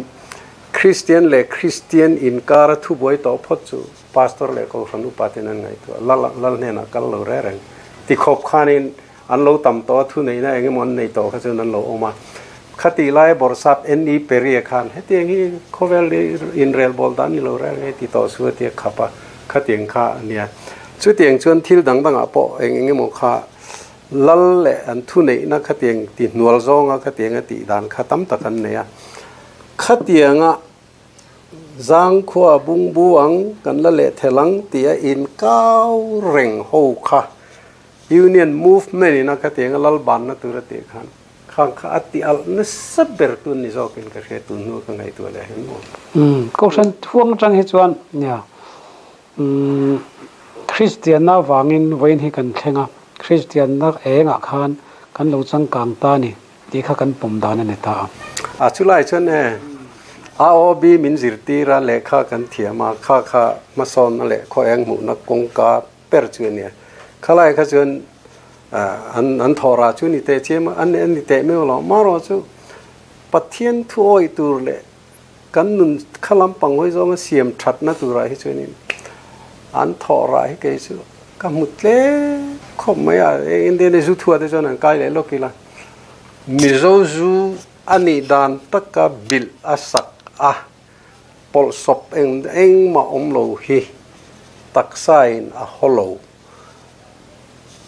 Kristian leh Kristian inkara thubuai tawh phawt chu Pastor leh Kohhran upa ten an ngaihtuah lal lal hnenah kal lo reng reng tikhawp khanin An lo tam tawh a, thuneihna eng emaw an nei tawh kha chuan an lo awm a. Khatih laia Bawrhsap NE Perry-a khan hetiang hi khawvel inrel bawl dan ni lo reng reng ti tawh su a ti a khap a, khatiang kha a nia. Chutiang chuan thil dang dangah pawh eng eng emaw kha lal leh an thuneihna khatiang ti hnual zawnga khatiang a tih dan kha tam tak an nei a. Khatianga Zangkhua bungbu ang kan la leh thel ang tia inkau reng ho kha Union movement in a khatiang a lal banna tur a tih khan khang kha a ti alh nasa ber tun ni zawkin ka hria tun hnu ka ngaihtuah leh hian maw. Umm Kohhran thuang atang hi chuan nia umm Kristianna avangin vawiin hi kan thleng a, Kristianna engah khan kan lo changkang ta ni tih kha kan pawm dan a ni ta a. A chulai chuan e AOB min zirtir a lehkha kan thiam a, kha kha hmasawnna leh khaw eng hmuhna kawngka per chu a nia. Khalai kha chuan an an thawh rah chu ni teh chiam a, an ni teh meuh lo. Marawh chu Pathian thu awih tur leh kan nun kha lampang hawi zawnga siam thatna turah hi chuanin an thawh rah hi kei chu ka hmu tlem khawp mai a. Indian zu thua te chuan an kai leh lawk ila. Mizo zu a nih dan taka bilh a sak a. Pawlhsawp eng engmah awm lo hi taksain a haw lo.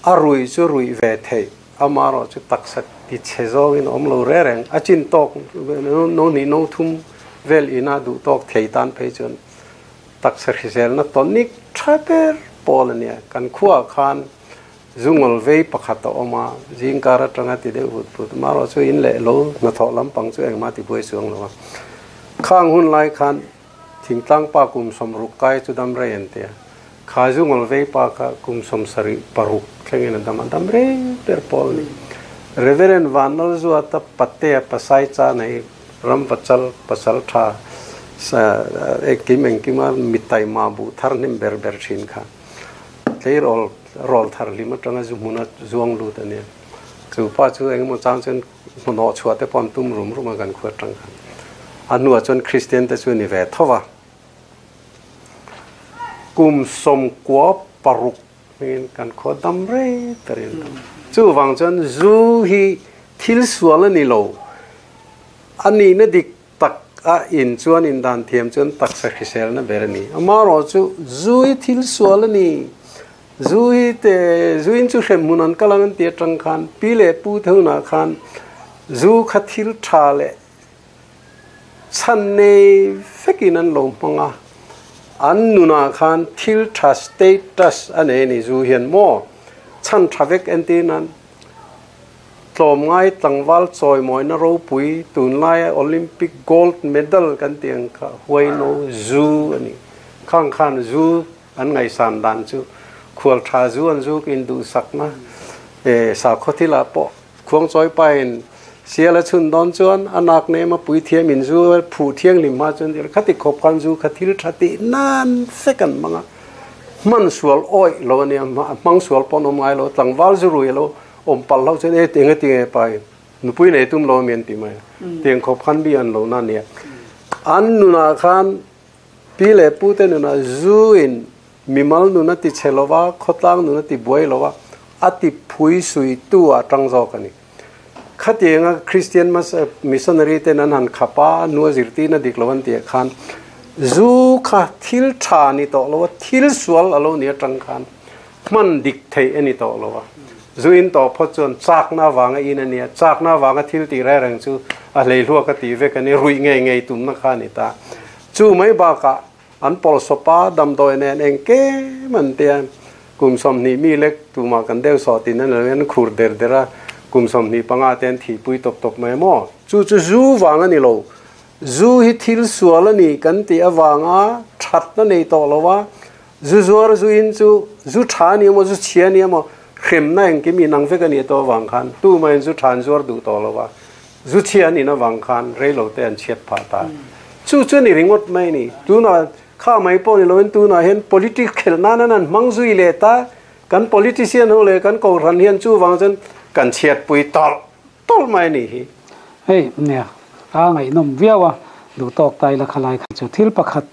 A ruih chu ruih ve theih, amaherawh chu taksa ti chhe zawngin a awm lo reng reng. A chin tawk no hnih no thum vel ina duh tawk thei tan phei chuan taksa hriselna tonic tha ber pawl a nia. Kan khuaah khan zungawl vei pakhat a awm a, zingkar atanga ti deuh vut vut. Amaherawh chu in leh lo hnathawh lampang chu engmah ti buai chuang lo a. Khang hun lai khan thingtlang pa kum 60 kai chu dam rei an ti a. Kha zungawl vei pa kha kum 76 thlengin a dam a, dam rei ber pawl a ni. Reverend Vanlalzuata Patea Pasai Chana hi ram vachal pasal tha engkim engkima mitaima buh thar hnem ber ber thin kha. Tleirawl rawl thar hlim atanga zu hmuna zuang lut a nia. Chu pa chu engemaw chang chuan hmunawh chhuah te pawh an tum rum rum a kan khuat tang khan. A hnuah chuan Kristian te chu a ni ve tho va. Kum 96 hmingin kan khua dam rei tarin dam. Chuvang chuan zu hi thil sual a ni lo. A nihna dik Tak a in chuan in dan thiam chuan taksa hriselna ber a ni. Amaherawh chu zu hi thil sual a ni. Zu hi te zu in chu hrem hmun an kal ang an ti atang khan pi leh pu te hunah khan zu kha thil tha leh chhan nei vekin an lo hmang a. An nunah khan thil tha status a nei a ni zu hian maw chhan tha vek entir nan. Tlawmngai tlangval chawimawina ropui tunlaia Olympic gold medal kan tih ang kha huaino zu a ni. Khang khan zu an ngaihsan dan chu khual tha zu an zuk in duhsakna sakhaw thilah pawh khuangchawi pain sial a chhun dawn chuan a nak nem a puithiam in zu a phuh thianghlim hma chuan khati khawp khan zu kha thil tha tih nan fek an hmang a, hman sual awih lo a nia, hmang sual pawh an awm ngai lo, tlangval zu rui a lo Awm palh hlauh chuan e eng ati nge pai nupui nei tum lo ami an ti mai a, tiang khawp khan mi an lo na nia. An nunah khan pi leh pu te nunah zu in mimal nun a ti chhe lo va, khawtlang nun a ti buai lo va, a ti phui sui tu ah tang zawk a ni. Khatianga Christian missionary ten an han khap a, nu a zirtirna dik lo an tih ah khan zu kha thil tha ni tawh lo a, thil sual a lo ni atang khan Hman dik theih a ni tawh lo a, zu in tawh phawt chuan chakna avanga in a nia, chakna avanga thil tih reng reng chu a hleihluak a tih vek a ni, ruih ngei ngei tumna kha a ni ta. Chu mai bakah an pawlsawpa damdawi nen engkem an tia, kum 20 mi lek tumah kan deuh sawh tin a ni lo, an khur der der a, kum 25 te an thihpui tawp tawp mai maw? Chu chu zu vang a ni lo, zu hi thil sual a ni kan tih avanga thatna nei tawh lo a, Zu zuar zu in chu zu tha a ni emaw zu chhia a ni emaw hremna engkim in ang vek a nih tawh avang khan tumahin zu tha an zuar duh tawh lo a, zu chhia an in avang khan reilo te an chhiat phah ta. Chu chu a ni ringawt mai a ni. Tunah kha mai pawh ni loin tunah hian politics khelh nan an han hmang zui leh ta, kan politician ho leh kan kohhran hian chuvang chuan kan chhiatpui tawlh tawlh mai a nih hi. Hei nia, a ngaihnawm viau a, duh tawk ta ila khalai kha chu thil pakhat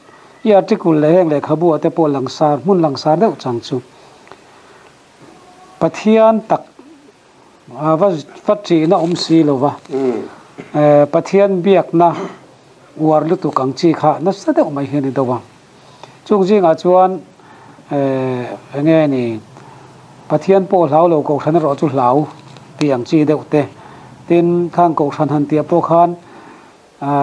i article leh heng lehkhabu ah te pawh langsar hmun langsar deuh chang chu Pathian tak va va ṭihna awm si lo va, Pathian biakna uar lutuk ang chi kha nasa deuh mai hi a ni deuh a. Chung zingah chuan eng nge ni Pathian pawh hlau lo kohhran erawh chu hlau tih ang chi deuh te. Tin, khang kohhran han tih pawh khan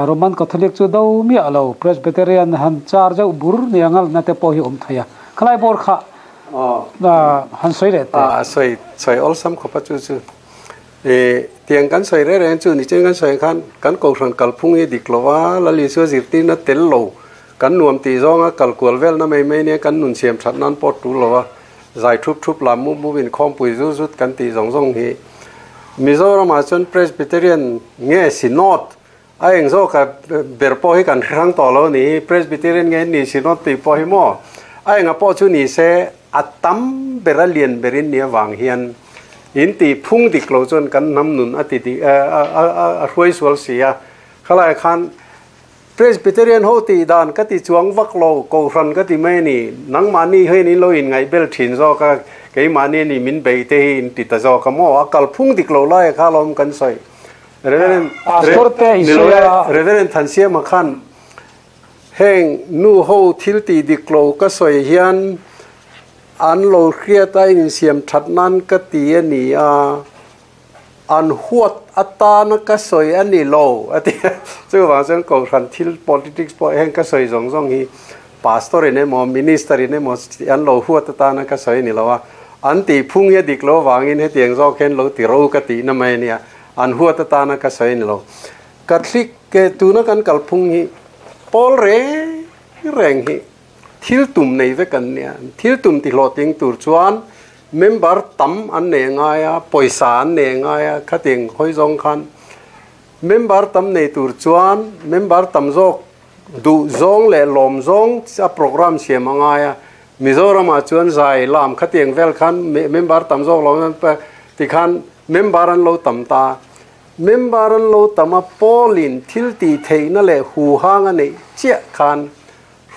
Roman Catholic chu do miah lo, Presbyterian han char zeuh bur nia ngalna te pawh hi awm thei a. Khalai bawr kha han sawi leh teh. A sawi sawi awlsam khawp a chu chu. Tiang kan sawi reng reng chu nichen kan sawi khan kan kohhran kalphung hi dik lo a, Lal Isua zirtirna tel lo Kan nuam tih zawnga kal kual velna mai mai nia kan nun siam that nan pawh tul lo a, zai thup thup lam mup mup in khawmpui zut zut kan tih zawng zawng hi Mizoramah chuan Presbyterian nge Synod a eng zawk a ber pawh hi kan hrang tawh lo a ni hi, Presbyterian nge ni Synod tih pawh hi maw a enga pawh chu ni se a tam ber a lian ber in nih avang hian in tih phung dik lo chuan kan hnam nun a ti dik a hruai sual si a, khalai khan Presbyterian ho tih dan ka ti chuang vak lo, Kohhran ka ti mai a ni. Nangmahni hian in lo inngaihbel thin zawk a, keimahni a ni min beih te hi in ti ta zawk a maw? A kalphung dik lo lai kha alawm kan sawi. Reverend Pastor te i sawi a. Reverend Thansiama khan heng nu ho thil tih dik lo ka sawi hian an lo hriat a insiam that nan ka ti a ni a. An huat atana ka sawi a ni lo a ti a, chuvang chuan Kohhran thil politics pawh heng ka sawi zawng zawng hi Pastor in emaw Minister in emaw an lo huat atana ka sawi a ni lo a, an tih phung hi a dik lo avangin hetiang zawk hian lo ti ro ka tihna mai a nia, an huat atana ka sawi a ni lo. Catholic ke tuna kan kalphung hi pawl reng reng hi thil tum nei vek an nia, thil tum tihlawhtling tur chuan Member tam an nei ngai a, pawisa an nei ngai a, khatiang hawi zawng khan member tam nei tur chuan member tam zawk duh zawng leh lawm zawng a program siam a ngai a. Mizoramah chuan zai lam khatiang vel khan member tam zawk lo tikhan member an lo tam ta. Member an lo tam a, Paulin thil tih theihna leh huhang a neih chiah khan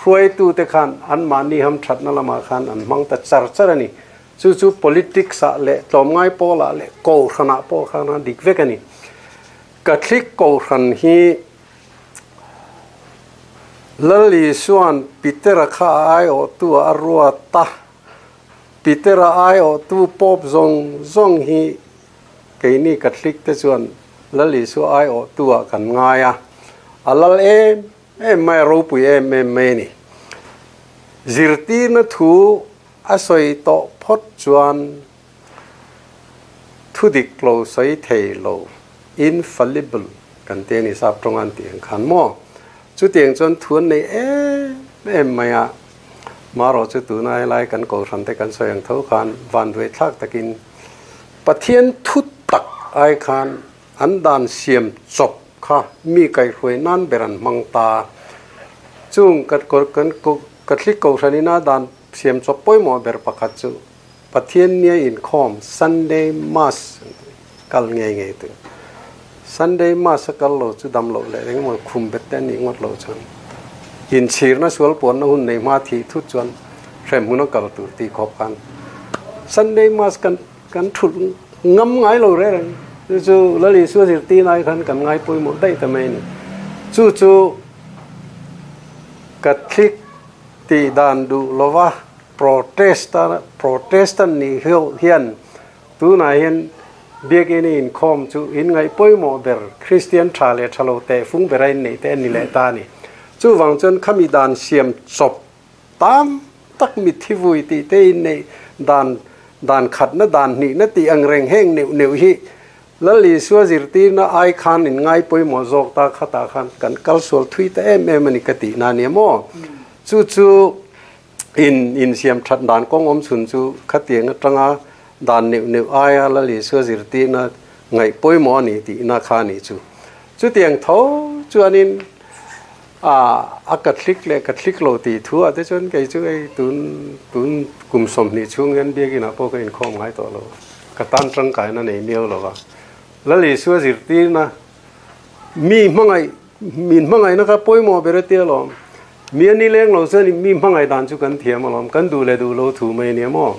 Hruaitute khan anmahni hamthatna lamah khan an hmang ta char char a ni. Chu chu politics ah leh tlawmngai pawlah leh kohhranah pawh khan a dik vek a ni. Catholic kohhran hi Lal Isua'n Petera kha a aiawhtu ah a ruat a, Petera aiawhtu Pope zawng zawng hi keini Catholic te chuan Lal Isua aiawhtu ah kan ngai a, a lal em Em mai a ropui em em mai a ni. Zirtirna thu a sawi tawh phawt chuan Thu dik lo sawi thei lo, infallible, kan ti a ni sap tawng an tih ang khan maw? Chutiang chuan thu an nei em em mai a, marawh chu tuna helai kan kohhran te kan sawi ang tho khan vanduai thlak takin Pathian thu tak ai khan an dan siam chawp kha mi kaihhruai nan ber an hmang ta. Chung kan Catholic kohhran ina dan siam chawp pawimawh ber pakhat chu Pathian nia inkhawm Sunday Mass kal ngei ngei tur. Sunday Mass a kal lo chu dam loh leh engemaw khum bet te a nih ngawt loh chuan inchhirna sual puanna hun nei hma thih thut chuan hrem hmun a kal tur tih khawp khan Sunday Mass kan kan thulh ngam ngai lo reng reng. Chu chu Lal Isua zirtir lai khan kan ngai pawimawh daih ta mai a ni. Chu chu Catholic tih dan duh lova Protestant Protestant nih hian tunah hian Biakinn i inkhawm chu in ngaih pawimawh ber Kristian tha leh tha lo teh fung bera in neih te a ni leh ta a ni. Chuvang chuan khami dan siam chawp tam tak mitthi vui tih te in neih dan dan khatna dan hnihna tih ang reng heng neuh neuh hi Lal Isua zirtirna ai khan in ngai pawimawh zawk ta khatah khan kan kal sual thui ta em em a ni ka tihna a nia maw? Chu chu In insiam that dan kawng awm chhun chu khatiang atanga dan neuh neuh aia Lal Isua zirtirna ngaih pawimawh a ni tihna kha a nih chu. Chutiang tho chuanin a Catholic leh Catholic lo tih thu ah te chuan kei chu hei tun tun kum 20 chhung hian biakin ah pawh ka inkhawm ngai tawh lo. Ka tan tangkaina nei miau lo va. Lal Isua zirtirna mi hmangaih min hmangaihna kha pawimawh ber a tia lawm. Mi a ni leng lo chuan mi hmangaih dan chu kan thiam alawm, kan duh leh duh lo thu mai a nia maw?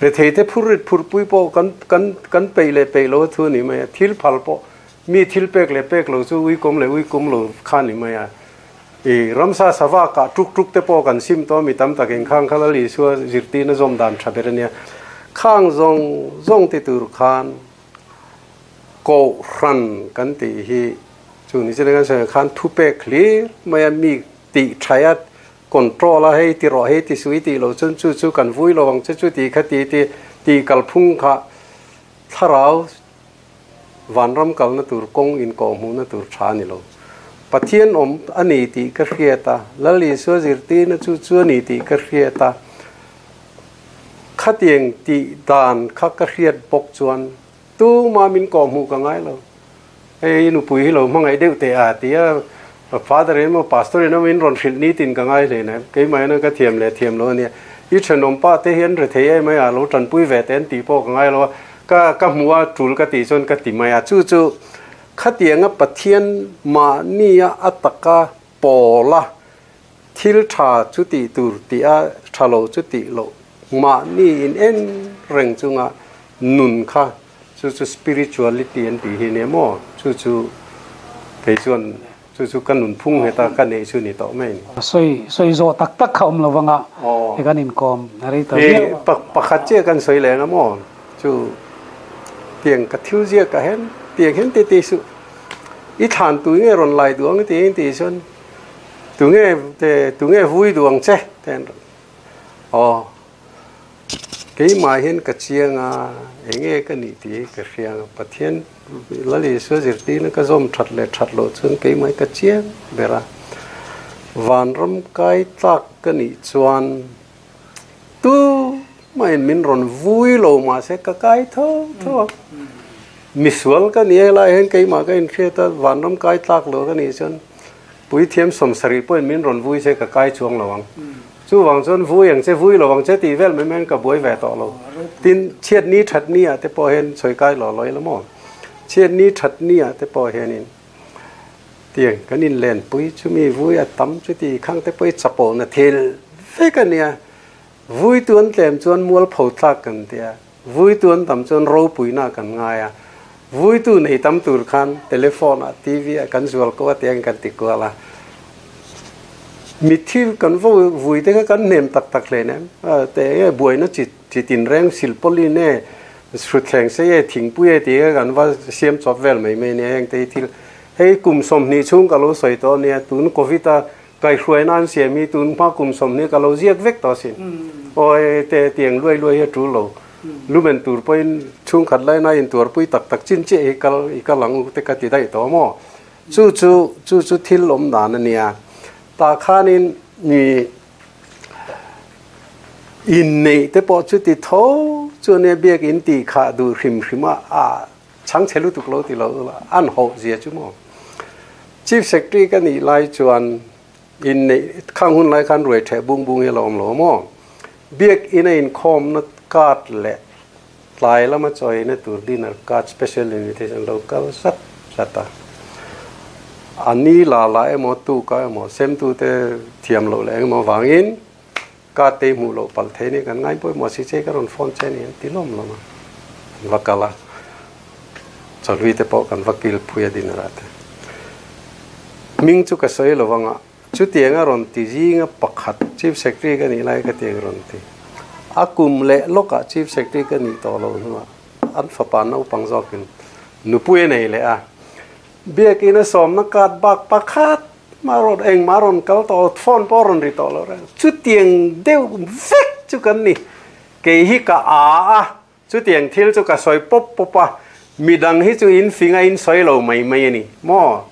Rethei te phur rit phur pui pawh kan kan kan peih leh peih lo a thu a ni mai a, thil phal pawh mi thil pek leh pek lo chu uikawm leh uikum lo kha a ni mai a. I ramsa sava kah tuk tuk te pawh kan sim tawh a, mi tam tak in khang kha Lal Isua zirtirna zawm dan tha ber a nia. Khang zawng zawng ti tur khan Kohhran kan tih hi chu ni chiah kan sawi khan thupek hlir mai a mi tih thaih a control a hei ti rawh hei ti sui tih loh chuan chu chu kan vui lo ang che chu tih kha ti ti tih kalphung kha thlarau vanram kalna tur kawng inkawhhmuhna tur tha a ni lo. Pathian awm a ni tih ka hriat a, Lal Isua zirtirna chu chu a ni tih ka hriat a. Khatiang tih dan kha ka hriat bawk chuan tuma min kawh hmuh ka ngai lo. Hei i nupui hi lo hmangaih deuh teh a ti a, Father in emaw Pastor in emaw min rawn hrilh nitin ka ngai hle na, keimah hian ka thiam leh thiam lo a nia. I thenawm pa te hian rethei em mai a, lo tanpui ve teh an tih pawh ka ngai lo a, ka ka hmuh a tul ka tih chuan ka ti mai a. Chu chu khatianga Pathian mahnia a taka pawla Thil tha chu tih tur tih a, tha lo chu tih loh. Mahni in en reng chunga nun kha chu chu spirituality an tih hi nia maw? Chu chu kei chuan chu chu ka nun phung heta ka neih chu ni tawh mai ni. Sawi sawi zawh tak tak kha awm lo vanga he kan inkawm a rei ta viau. Pakhat chiah kan sawi leng a maw? Chu tiang ka thil ziak ah hian tiang hian ti ti suh. I thlan tui nge rawn lai duh ang ti ang tih chuan Tunge te tunge vui duh ang che te an rawn aw keimah hian ka chiang a enge ka nih tih hi ka hria ang Pathian Lal Isua zirtirna ka zawm that leh that loh chuan keimah hi ka chiang ber a vanram kai tlak ka nih chuan tumah in min rawn vui lo mahse ka kai tho tho a misual ka ni helai hian keimah ka inhriat a vanram kai tlak lo ka nih chuan Puithiam 70 pawhin min rawn vui se ka kai chuang lo ang. Chuvang chuan vui ang che, vui lo ang che tih vel mai maiin ka buai ve tawh lo. Tin, chhiat ni that ni ah te pawh hian sawi kai lo lo ila maw? Chhiat ni that ni ah te pawh hianin tiang kan inlenpui chumi vui a tam chuti khang te pawh hi chapawhna thil vek a nia. Vui tuan tlem chuan mualpho tlak kan tia. Vuitu an tam chuan ropuina kan ngai a, vuitu nei tam tur khan telephone ah, TV ah kan zual ko a tiang kan ti kual a. Mitthi kan vo vui te kha kan hnem tak tak hle nem. Te nge buaina chi chi tin reng silpawlin e, hrutthleng sei e, thingpui e tih kha kan va siam chawp vel mai mai nia heng te hi thil hei kum 20 chhung ka lo sawi tawh ania tun covid a Kaihhruaina an siam hi tun hma kum 20 ka lo ziak vek tawh asin. Aw te tiang luai luai hi a tul lo. Lumen tur pawhin chhungkhat laina intuarpui tak tak chin chiah hi kal i kal ang u te ka ti daih tawh maw? Chu chu chu chu thil awm dan a nia. Tah khanin mi inneih te pawh chuti tho chu ania biakin tih khah duh hrim hrim a, a chhangchhe lutuk lo ti lo ula an hauh zia chu maw? Chief Secretary ka nih lai chuan Inneih khang hun lai khan ruai theh bung bung hi a lo awm lo maw? Biakinn a inkhawmna card leh tlai lama chawina tur dinner card special invitation lo kal zat zat a. A ni la la emaw tuk ah emaw semtute thiam loh leh engemaw vangin card te hi hmuh loh palh thei a ni kan ngai pawimawh si che ka rawn phone che a ni an ti lawm lawm a. Kan va kal a, chawhlui te pawh kan va kil phui a dinner ah te. Hming chu ka sawi lo vang a, chutiang a rawn ti zinga pakhat Chief Secretary ka nih lai ka tiang rawn ti. A kum leh lawkah Chief Secretary ka nih tawh lo hnuah an fapa naupang zawkin nupui a nei leh a, Biakinn a sawmna card bak pakhat mah rawn engmah rawn kal tawh lo, phone pawh a rawn ri tawh lo reng. Chutiang deuh vek chu kan ni. Kei hi ka a a, Chutiang thil chu ka sawi pawp pawp a, midang hi chu in fing a in sawi lo mai mai a ni maw?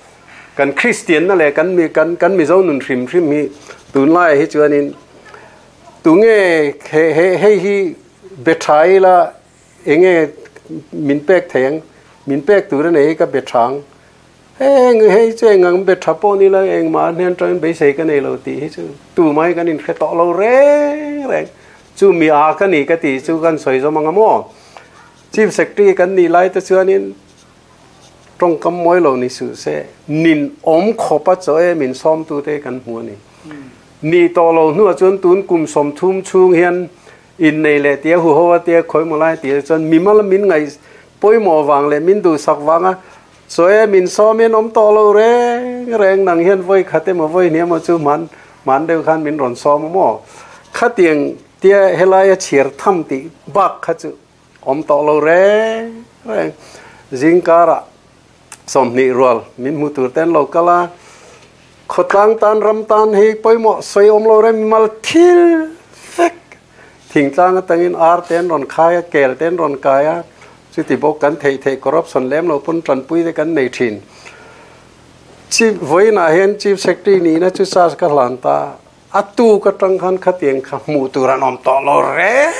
Kan Kristianna leh kan mi kan kan Mizo nun hrim hrim hi tunlaiah hi chuanin tunge he he hei hi be tha ila enge min pek thei ang, min pek tur a nei hi ka be tha ang, heng hei chu eng ang be tha pawh ni la engmah hnen tangin beisei ka nei lo tih hi chu tumah hi kan inhre tawh lo reng reng. Chu mi a ka ni ka tih chu kan sawi zawm ang a maw? Chief Secretary kan nih lai te chuanin tawngkam mawi lo ni suh se, nin awm khawp a chaw e min sawmtu te kan hmu a ni. Nih tawh lo hnuah chuan tun kum 30 chhung hian innei leh tia huho a tia khawi maw lai tih chuan mimal min ngaih pawimawh vang leh min duhsak vanga chaw e min sawm hian awm tawh lo reng reng nang hian vawi khat emaw vawi hnih emaw chu hman Hman deuh khan min rawn sawm a maw? Khatiang tia helaia chhiar tham tih bak kha chu awm tawh lo reng reng. Zingkarah 20 rual min hmu tur te an lo kal a, khawtlang tan ram tan hei pawimawh sawi awm lo reng mimal thil vek thingtlang atangin ar te an rawn khai a, kel te an rawn kai a, chuti bawk kan theih theih corruption lem lo pawn tanpui te kan nei thin. Chief vawiinah hian Chief Secretary nihna chu charge ka hlan ta, a tuk atang khan khatiang kha hmuh tur an awm tawh lo reng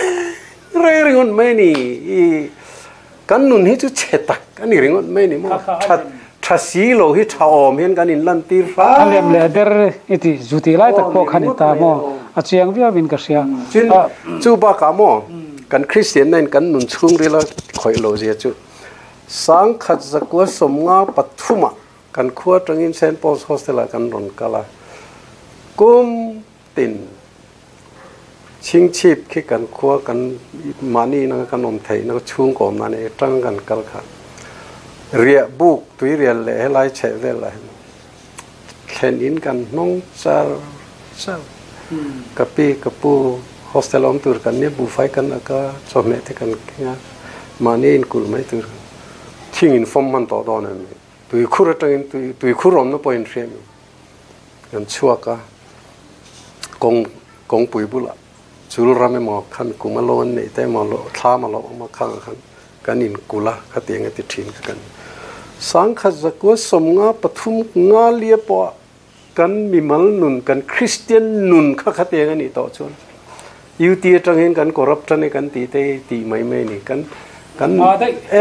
reng ringawt mai a ni. I kan nun hi chu chhe tak a ni ringawt mai a ni maw? Tha tha si lo hi tha awm hian kan inlantir hram. A lem leh ber i tih zu tih lai tak pawh kha ni ta maw? A chiang viau in ka hria. Chin chu bakah maw kan Kristian na in kan nun chhungril a khawih loh zia chu Sangkhat zakua 53 ah kan khua atangin Saint Paul's Hostel ah kan rawn kal a, kum tin chhingchhip khi kan khua kan mahni in anga kan awm theih na chhungkaw awm nan atang kan kal kha riah buk tuirial leh helai chheh vel ah hian thlen in kan hnawng char char ka pi ka pu hostel awm tur kan nia buhfai kan ak a chawhmeh te kan keng a mahni in kulh mai tur thing in fawm hman tawh dawn em tuikhur atangin tui tuikhur awmna pawh in hria em kan chhuak a kawng kawngpui bulah chul ram emaw khan kum a lo an neih te emaw thlam a lo awm a khang khan Kan inkulh a, khatiang a ti thin kha kan 10,000 zakua 53 nga lia pawh kan mimal nun, kan Kristian nun kha khatiang a nih tawh chuan UT atangin kan corrupt a ni kan tih te hi tih mai mai a ni. Kan kan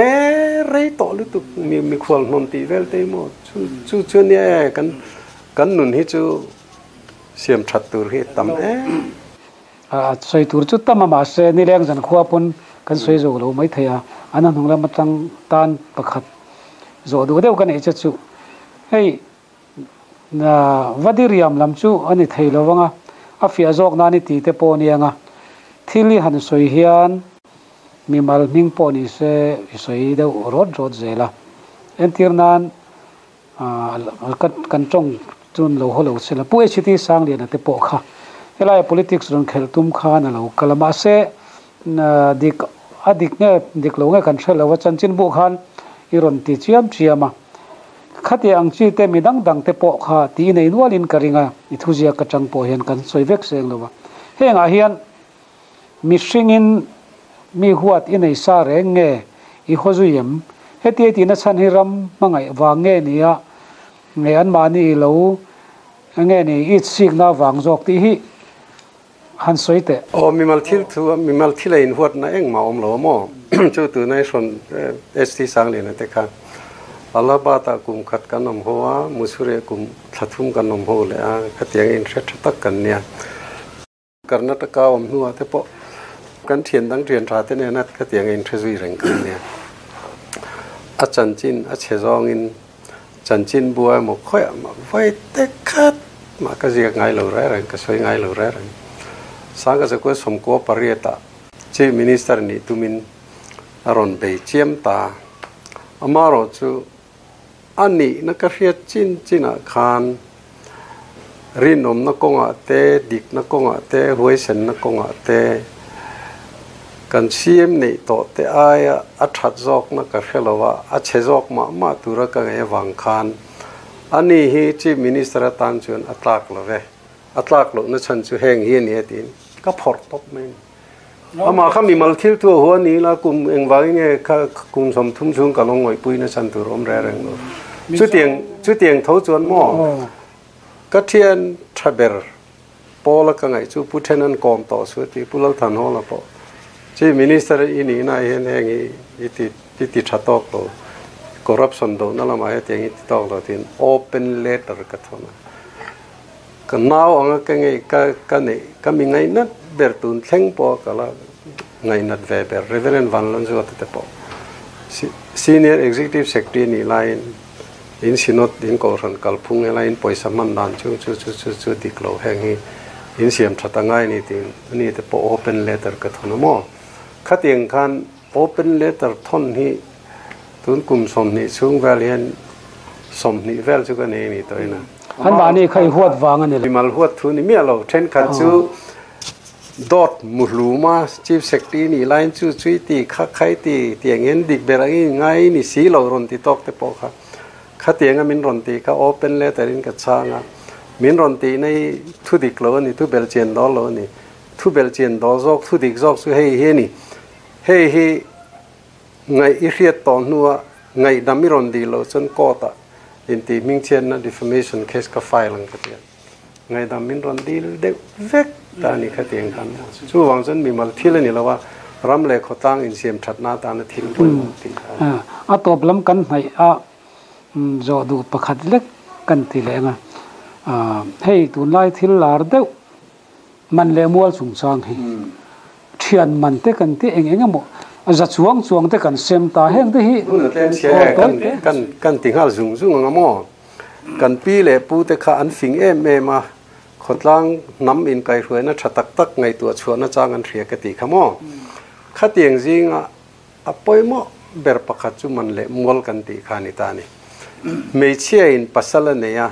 e rei tawh lutuk mi mikhual hnawn tih vel te hi maw chu chu chu ania e kan kan nun hi chu siam that tur hi tam em. A sawi tur chu tam a, mahse nileng zan khua pawn kan sawi zo lo mai thei a, an hnung lam atang tan pakhat zawh duh deuh ka neih che chu hei Vadiriam lam chu a ni thei lo vang a, a fiah zawk nan i ti te pawh aniang a, thil i han sawi hian mimal hming pawh ni se i sawi deuh rawt rawt zel a, entir nan Kan tawng chuan lo haw lo se la, Pu HT Sangliana te pawh kha helaia politics rawn khelh tum khan a lo kal a, mahse dik a dik nge dik lo nge kan hre lo a, chanchin buh khan i rawn ti chiam chiam a, khati ang chi te mi dang dang te pawh kha tih nei nualin ka ring a, i thuziak atang pawh hian kan sawi vek seng lo a, hengah hian mihringin. Mi huat i nei sa reng nge i haw zui em? Heti a tihna chhan hi ram hmangaih vang nge ni a, nge anmahni i lo nge ni i itsikna vang zawk tih hi han sawi teh. Aw, mimal thil thu a, mimal thil a inhuatna engmah a awm lo a maw? Chu tuna i hrawn ST Sangliana te kha Allahabad-ah kum khat kan awm ho a, Mussoorie kum thla thum kan awm ho leh a, khatiang inhre tha tak kan nia. Karnataka awm hnuah te pawh kan thian dang thian tha te nena khatiang a inhre zui reng kan nia. A chanchin a chhe zawngin chanchin bua emaw khawiah mah vawi te khat mah ka ziak ngai lo reng reng, ka sawi ngai lo reng reng. Sangha Zakua sawmkua pariatah Chief Minister nih tumin a rawn bei chiam ta. Amaherawhchu A nihna ka hriat chin chinah khan rinawmna kawngah te, dikna kawngah te, huaisenna kawngah te kan CM neih tawh te aia a that zawkna ka hre lo a, a chhe zawk mah mah tura ka ngaih avang khan a ni hi Chief Minister atan chuan a tlak lo ve, a tlak lohna chhan chu heng hi a ni a tiin ka phawrh tawp mai a ni. Amah kha mimal thil tu a hua ni ila kum engvangin nge kha kum 30 chhung ka lo ngawihpui na chhan tur awm reng reng lo. Chutiang chutiang tho chuan maw ka thian tha ber Paula ka ngaih chu Pu Then an kawm tawh su a ti Pu Lalthanhawla pawh Chief Minister i nih na hian heng hi i ti i ti tha tawk lo corruption dohna lamah hetiang i ti tawk lo tiin open letter ka thawn a. Ka nau anga ka ngei ka ka neih ka mi ngaihnat ber tun thleng pawh ka la ngaihnat ve ber Reverend Vanlanzuata te pawh Senior Executive Secretary nih laiin in Synod in Kohhran kalphung helaiin pawisa hman dan chu chu chu chu chu dik lo heng hi in siam that a ngai ni tiin ani te pawh open letter ka thawn a maw? Khatiang khan open letter thawn hi Tun kum 20 chhung vel hian 20 vel chu ka nei a ni tawh in a. An mahni kha i huat vang a ni lo. Mimal huat thu ni miah lo. Thenkhat chu dawt muhluma Chief Secretary nih laiin chu chui ti kha khai ti tiang hian dik ber angin ngai ni si lo rawn ti tawk te pawh kha khatianga min rawn ti kha open letter in ka chhang a. Min rawn tihna hi thu dik lo a ni, thu belchian dawl lo a ni. Thu belchian dawl zawk, thu dik zawk chu hei hi a ni. Hei hi. Ngaih i hriat tawh hnua ngaihdam i rawn dih loh chuan court ah intih hmingchhiatna defamation case ka file ang ka ti a. Ngaihdam min rawn dil deuh vek ta a ni kha tiang khan. Chuvang chuan mimal thil a ni lo a, ram leh khawtlang insiam thatna atana thil pawimawh tih kha a ni. A tawp lam kan hnaih a zawh duh pakhat lek kan ti leh ang a, hei tunlai thil lar deuh Man leh mual chungchang hi thian man te kan tih eng eng emaw za chuang chuang te kan sem ta heng te hi Hun a tlem chhia e, kan kan kan ti nghal zung zung ang a maw? Kan pi leh pu te kha an fing em em a, khawtlang hnam inkaihhruaina tha tak tak ngaihtuah chhuahna chang an hria ka ti kha maw? Khatiang zinga a pawimawh ber pakhat chu man leh mual kan tih kha a ni ta a ni. Hmeichhia in pasal a nei a,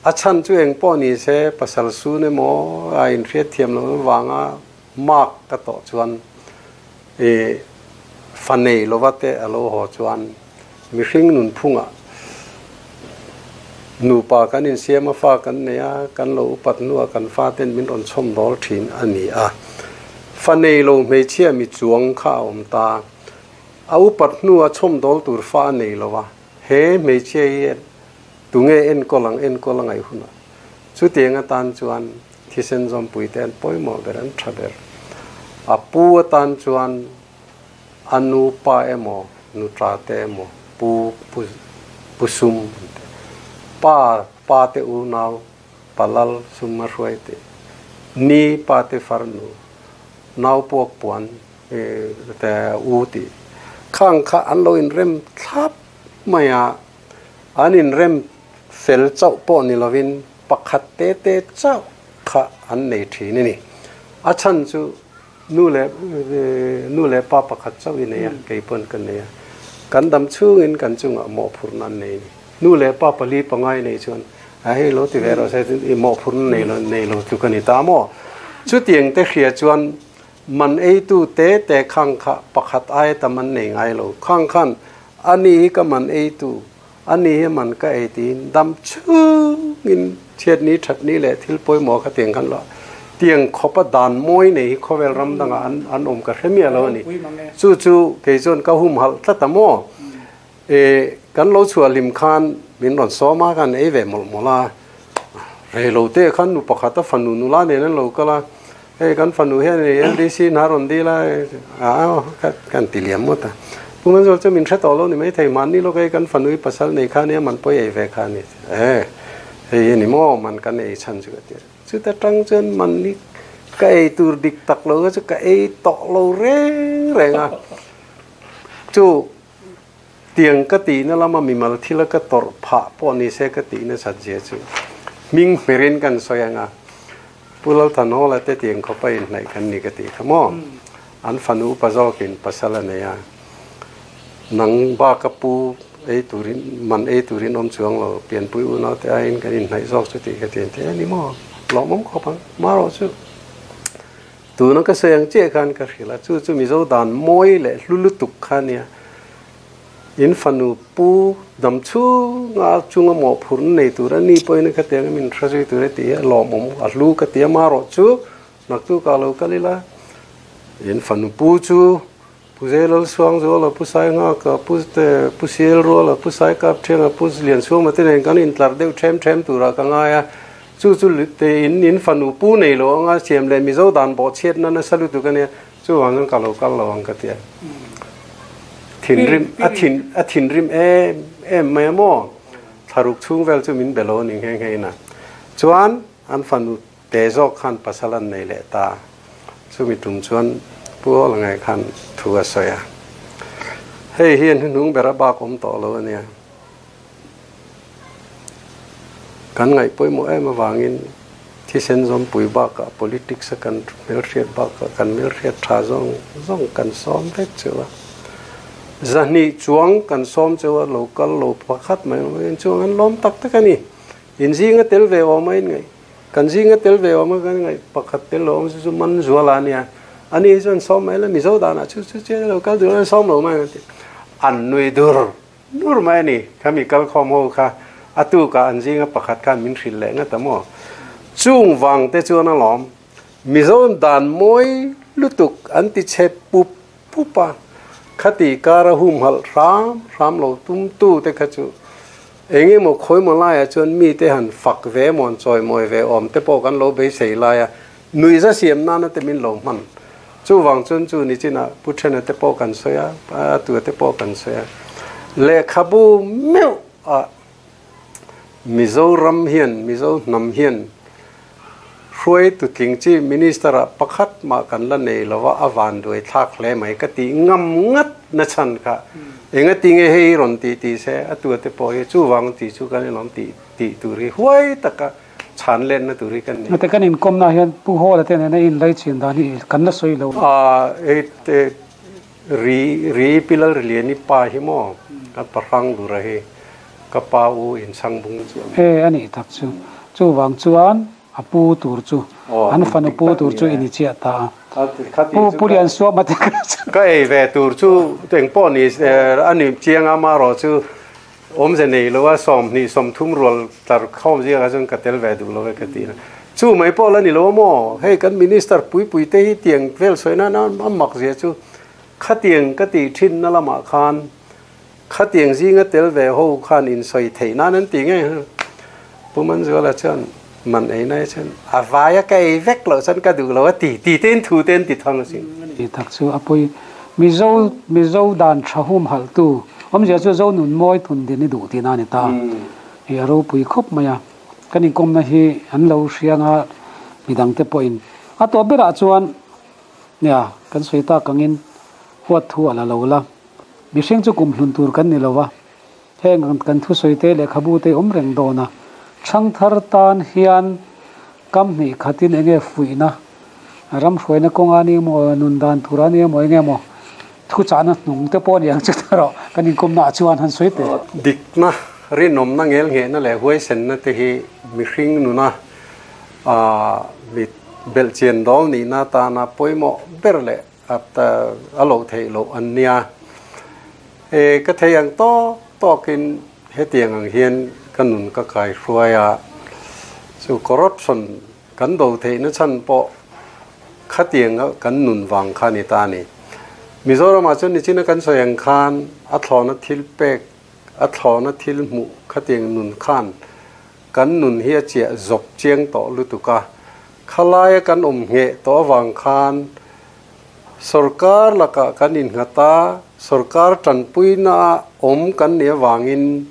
A chhan chu eng pawh ni se, pasal sun emaw a inhriat thiam loh avanga mark ka tawh chuan i fa nei lova te a lo haw chuan mihring nunphungah nupa kan insiam a, fa kan nei a, kan lo upat hnuah kan faten min rawn chhawm dawl thin a ni a. Fa nei lo hmeichhia mi chuang kha a awm ta. A upat hnua chhawm dawl tur fa a nei lo a, he hmeichhia hi Tunge enkawl ang enkawl a ngaih hunah chutiang atan chuan thisen zawmpuite an pawimawh ber, an tha ber. A pu atan chuan a nu pa emaw, nu ta te emaw, pu, pu, pu sum an ti. Pa, pa te unau, pa lal sum a hruai tih. Ni, pa te farnu, nau puak puan te u tih. Khang kha an lo inrem thlap mai a. An inrem fel chauh pawh ni lovin pakhat te te chauh kha an nei thin a ni. A chhan chu nu leh nu leh pa pakhat chauh i nei a, kei pawn ka nei a. Kan dam chhungin kan chungah mawhphurhna an nei a ni. Nu leh pa pali pangai nei chuan a hei lo ti ve rawh se i mawhphurhna nei lo nei lo tluk a ni ta maw? Chutiang te hria chuan man eitu te te khang kha pakhat aia tam an nei ngai lo. Khang khan A ni hi ka man ei tu, a ni hi man ka ei tiin dam chungin chhiatni thatni leh thil pawimawh kha tiang khan lo Tiang khawpa dan mawi nei hi khawvel ram dangah an an awm ka hre miah lo a ni. Chu chu kei chuan ka humhalh tlat a maw? E, kan lo chhuah hlim khan min rawn sawm a, kan ei ve mawlh mawlh a. Rei lo te khan nu pakhat a fanu nula nen an lo kal a, hei kan fanu hian i LDC hna rawn dil a, a kan ti liam ngawt a. Pu Manzual chu min hre tawh lo ni maithei, mahni lawk hei kan fanu i pasal nei kha nia man pawi ei ve kha a ni. E, hei hi ni maw man kan ei chhan chu ka ti a. Chuta tang chuan man hi ka ei tur dik tak lo kha chu ka ei tawh lo reng reng a. Chu Tiang ka tihna lama mimal thila ka tawrh phah pawh ni se ka tihna that zia chu hming hmerin kan sawi ang a, Pu Lalthanhawla te tiang khawpa inhnaih kan ni ka tih kha maw? An fanu upa zawkin pasal a nei a, nang bak a pu ei turin man ei turin awm chuang lo, pianpui unau te aiin kan inhnaih zawk chu tih ka ti ang te a ni maw? Lawmawm khawp ang, marawh chu. Tuna ka sawi ang chiah khan ka hrilh a, chu chu Mizo dan mawi leh hlu lutuk kha nia. In fanu pu dam chhunga chunga mawhphurhna nei tur a ni pawhin a khatiang a min hre zui tur a ti hi a lawmawm a hlu ka ti a, marawh chu naktuk ah lo kal ila in fanu pu chu Pu Zelal Suangzuala, Pu Sainghaka, Pu Pu Sielruala, Pu Saikapthianga, Pu Liansuama te nen kan intlar deuh ṭhem ṭhem turah ka ngai a. Chu chu te in in fanu pu nei lo anga siam leh Mizo dan bawhchhiatna nasa lutuk a nia, chuvang chuan ka lo kal lo ang ka ti a. Thinrim a thin a thinrim em em mai a maw? Thlaruk chhung vel chu min be lo a ni nghe nghe in a. Chuan an fanu Te zawk khan pasal an nei leh ta. Chumi tum chuan Pu Hawla ngai khan thu a sawi a. Hei hi a hnuhnung ber a bak awm tawh lo a nia. Kan ngaih pawimawh em avangin thisen zawmpui bakah politics a kan hmelhriat bakah kan hmelhriat tha zawng zawng kan sawm vek cheu a. Zahnih chuang kan sawm cheu a, lo kal lo pakhat mai chuang an lawm tak tak a ni. Inzinga tel ve awm a inngaih. Kan zinga tel ve awm a kan ngaih pakhat tel lo awm chu chu man zual a nia. Ani hi chuan sawm mai la Mizo danah chu chu chian lo kal dur an sawm lo mai an ti. An nui dur dur mai a ni. Khami kalkhawm ho kha a tukah an zinga pakhat khan min hrilh leh ngat a maw. Chung vang te chuan a lawm. Mizo dan mawi lutuk an ti chhe pup pup a. Khati kara humhalh hram hram lo tum tu te kha chu Eng emaw khawimaw laiah chuan mite han fak ve emaw an chawimawi ve awm te pawh kan lo beisei lai a, nuihza siam nana te min lo hman. Chuvang chuan chu ni chinah Pu Thena te pawh kan sawi a, a tua te pawh kan sawi a. Lehkhabu meuh ah Mizoram hian, Mizo hnam hian hruaitu tling chi Minister ah pakhat mah kan la nei lo a, a vanduai thlak hle mai ka tih ngam ngat na chhan kha. Enga ti nge hei rawn tih tih se a tua te pawh hi chuvang tih chu kan inawm tih tih tur hi huai taka chhan lenna tur hi kan nei. Hmate kan inkawmna hian Pu Hawla te nena inlai chin dan hi kan la sawi lo. A hei te ri ri pilal ri lian i pa hi maw kan pa hrang dura hi ka pa u inchhang bung chu a ni. E a nih tak chu. Chuvang chuan A pu tur chu an fanu pu tur chu i ni chiah ta a. Pu Pu Liansuama te kha chu. Ka ei ve tur chu engpawh ni a ni chiang a, amaherawh chu awmze nei lo a, 20 30 rual tlar khawm zingah chuan ka tel ve duh lo e ka ti na. Chu mai pawh la ni lo a maw? Hei kan minister puipui te hi tiang vel sawi nan a mak zia chu khatiang ka tih thin na lamah khan Khatiang zinga tel ve ho khan insawi theih nan an ti ngei. Pu Manzuala chuan man ei nai chuan a vai a ka ei vek loh chuan ka duh lo a ti ti te in thu te an ti thang asin. Ti tak chu a pawi. Mizo Mizo dan tha hum halh tu awmzia chu Zo nun mawi thun din i duh tihna a ni ta. Hei a ropui khawp mai a. Kan inkawmna hi an lo hrianga midang te pawhin a tawp berah chuan nia kan sawi tak angin huat thu a la lo la. Mihring chu kum hlun tur kan ni lo a, heng kan thusawi te lehkhabu te awm reng dawn a, Thangthar tan hian kam hnih khatin enge fuihna, ram hruaina kawnga ni emaw, nun dan tura ni emaw enge maw thuchahna hnung te pawh a ni ang chu ta rawh kan inkawmna ah chuan han sawi teh. Dikna, rinawmna, ngelnghehna leh huaisenna te hi mihring nuna mit belhchian dawl nihna atana pawimawh ber leh A loh theih loh an nia. E, ka thei ang tawk tawkin hetiang ang hian ka nun ka kai hruai a, chu corruption Kan do theihna chhan pawh khatianga kan nun vang kha ni ta a ni. Mizoramah chuan nichina kan sawi ang khan a thlawhna thil pek, a thlawhna thil hmuh khatiang nun khan kan nun hi a chiah zawp chiang tawh lutuk a. Khalaia kan awm ngheh tawh avang khan Sorkar lakah kan innghat a, sorkar tanpuina awm kan nih avangin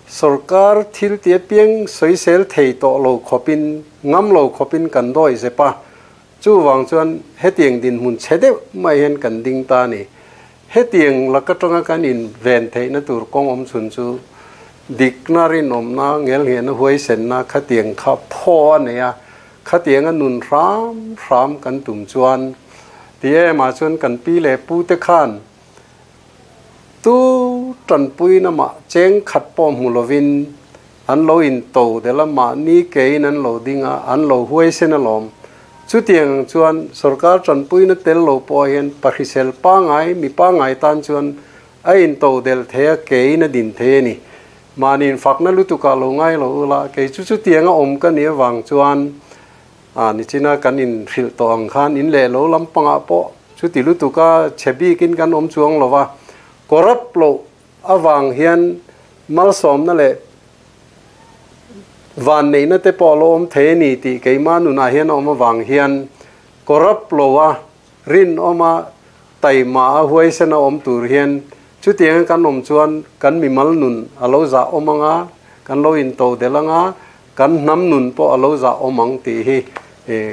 sorkar thil ti apiang sawisel thei tawh lo khawpin, ngam lo khawpin kan dawi zep a. Chuvang chuan hetiang dinhmun chhe deuh mai hian kan ding ta a ni. Hetiang lak atanga kan inven theihna tur kawng awm chhun chu dikna, rinawmna, ngelnghehna, huaisenna khatiang kha phaw a nei a. Khatianga nun hram hram kan tum chuan ti em ah chuan kan pi leh pu te khan tu tanpuina mah cheng khat pawh hmu lovin an lo in to del a, mahni kein an lo ding a, an lo huaisen alawm. Chutiang ang chuan sorkar tanpuina tel lo pawh hian pahrisel pangai mi pangai tan chuan a in to del thei a, kein a din thei a ni. Mahniin fakna lutukah lo ngai lo ula, kei chu chutianga awm ka nih avang chuan a nichina kan inhrilh tawh ang khan in leh lo lampangah pawh chuti lutuka chhe bikin kan awm chuang lo va, corrupt loh avang hian malsawmna leh vanneihna te pawh a lo awm thei a ni tih keimah nunah hian a awm avang hian corrupt loa rinawma taima a huaisen a awm tur hian chutianga kan awm chuan kan mimal nun a lo zah awm ang a, kan lo into del ang a, kan hnam nun pawh a lo zah awm ang tih hi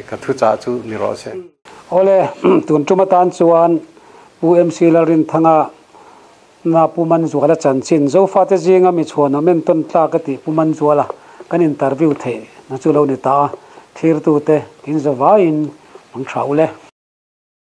ka thuchah chu ni rawh se. Awle, tun tum atan chuan Pu MC Lalrinthanga na Pu Manzuala chanchin Zofate zinga mi chhuanawm entawn tlak a tih Pu Manzuala kan interview theih na chu lo ni ta a, thlirtute in zavaiin mang tha ule.